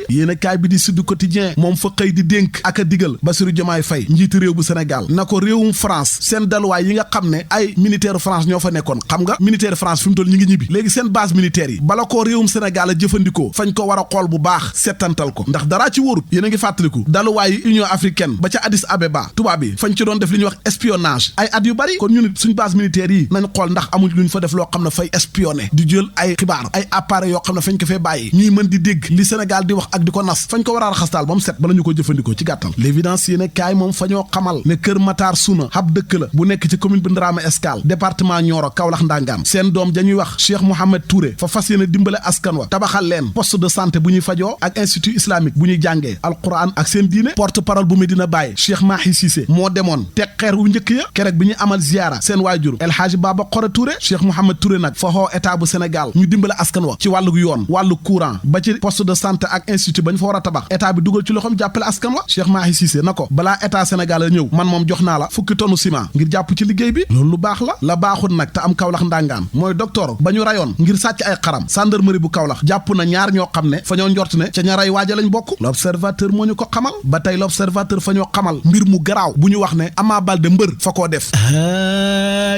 yéen a kaay bi di Sud Quotidien moom fa xëy di dénk ak a digal Bassirou Diomaye Faye njiitu réew bu Sénégal na ko réewum France seen daluwaay yi nga xam ne ay militaire France ñoo fa nekkoon xam nga militaire France fi mu toll ñi ngi ñibbi léegi seen base militaire yi bala ko réewum Sénégal a jëfandikoo fañ ko war a xool bu baax settantal ko ndax daraa ci wóorut yéen a ngi fàttaliku daluwaay yi Union africaine ba ca Addis Abeba tubaab bi fañ ci doon def li ñuy wax espionnage ay at yu bari kon ñu nit suñ base militaire yi nañ xool ndax amuñ luñ fa def loo xam ne fay espionné di jël ay xibaar ay appareils yoo xam ne fañ ko fee bàyyi ñuy mën di dégg li Sénégal di wax ak di ko nas fañ ko war a raxas daal ba mu set bala ñu ko jëfandikoo ci gàttal l'évidence yéen a kaay moom fa ñoo xamal ne Kër Matar Suna hab dëkk la bu nekk ci commune bu Ndramé Escale département Nioro Kaolack Ndangaan seen doom dañuy wax Cheikh Mouhamed Touré fa fas yéene dimbale askan wa tabaxal leen poste de santé bu ñuy fajoo ak institut islamique bu ñuy jàngee alquran ak seen diine porte parole bu Medina Baye Cheikh Mahi Cissé moo demoon teg xeer wu njëkk ya kerek bi ñuy amal ziara seen waajur El Hadji Baba Khora Touré Cheikh Mouhamed Touré nag fa xoo état bu Sénégal ñu dimbale askan wa ci wàllu yoon wàllu courant ba ci poste de santé ak institut ba ñu fa war a tabax état bi dugal ci loxoom jàppale askan wa Cheikh Mahi Cissé na ko balaa état Sénégal a ñëw man moom jox naa la fukki tonne ciment ngir jàpp ci liggéey bi loolu lu baax la baaxul nag te am Kaolack Ndangaan mooy docteur ba ñu rayoon ngir sàcc ay xaram gendarmerie bu Kaolack jàpp na ñaar ñoo xam ne fa ñoo njort ne ca ña ray waaja lañ bokk l'observateur moo ñu ko xamal ba tey l'observateur fa ñoo xamal mbir mu garaaw bu ñu wax ne Ama Baldé mbër fa koo def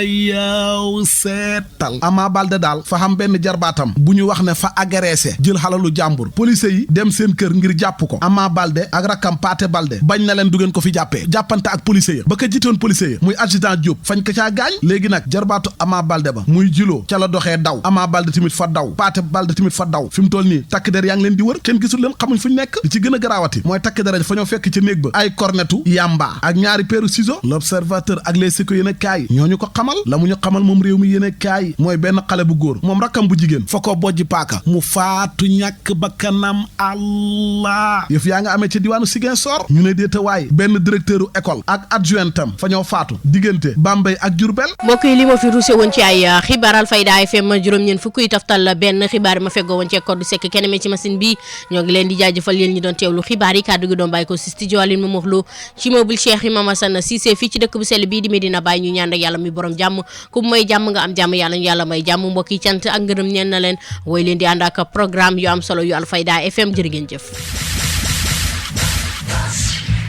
yow seetal Ama Baldé daal fa xam benn jarbaatam bu ñu wax ne fa agressé jël xalalu jàmbur police yi dem seen kër ngir jàpp ko Ama Baldé ak rakkam Pathé Baldé bañ na leen du ngeen ko fi jàppee jàppante ak police ya ba ko jitoon police ya muy adjudant Diop fañ ko caa gaañ léegi nag jarbaatu Ama Baldé ba muy jiloo ca la doxee daw Ama Baldé tamit fa daw Pathé Baldé tamit fa daw fi mu toll nii takk der yaa ngi leen di wër kenn gisul leen xamuñ fu ñu nekk li ci gën a garaawati mooy takk der fa ñoo fekk ca néeg ba ay cornetu yamba ak ñaari peeru ciseaux l'observateur ak les Échos yéen a kaay ñooñu ko xamal la mu ñu xamal moom réew mi yéen a kaay mooy benn xale bu góor moom rakkam bu jigéen fa ko bojji paaka mu faatu ñàkk bakkanam allah yëf yaa nga amee ca diwaanu Ziguinchor ñu ne déeta waay benn directeur u école ak adjointam fa ñoo faatu diggante Bambey ak Diourbel. mbokk yi li ma fi ruuse woon ci ay xibaar Alfayda FM juróom-ñeent fukk yi taftal benn xibaar ma feggoo woon ci code sec kenn me ci machine bi ñoo ngi leen di jaajëfal yéen ñi doon teewlu xibaar yi kàddu gi doon bàyyi ko si studio Aline Momar Lo ci meuble Cheikh Imam Assane Cissé fii ci dëkk bu sell bii di Medina Baye ñu ñaan ak yàlla mi borom jàmm ku may jàmm nga am jàmm yàlla ñu yàlla may jàmm mbokk yi cant ak ngërëm ñeen na leen woy leen di ànd ak programme yu am solo yu Alfayda FM jërë ngeen jëf.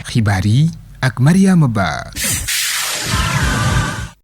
xibaar yi ak Mariama Ba.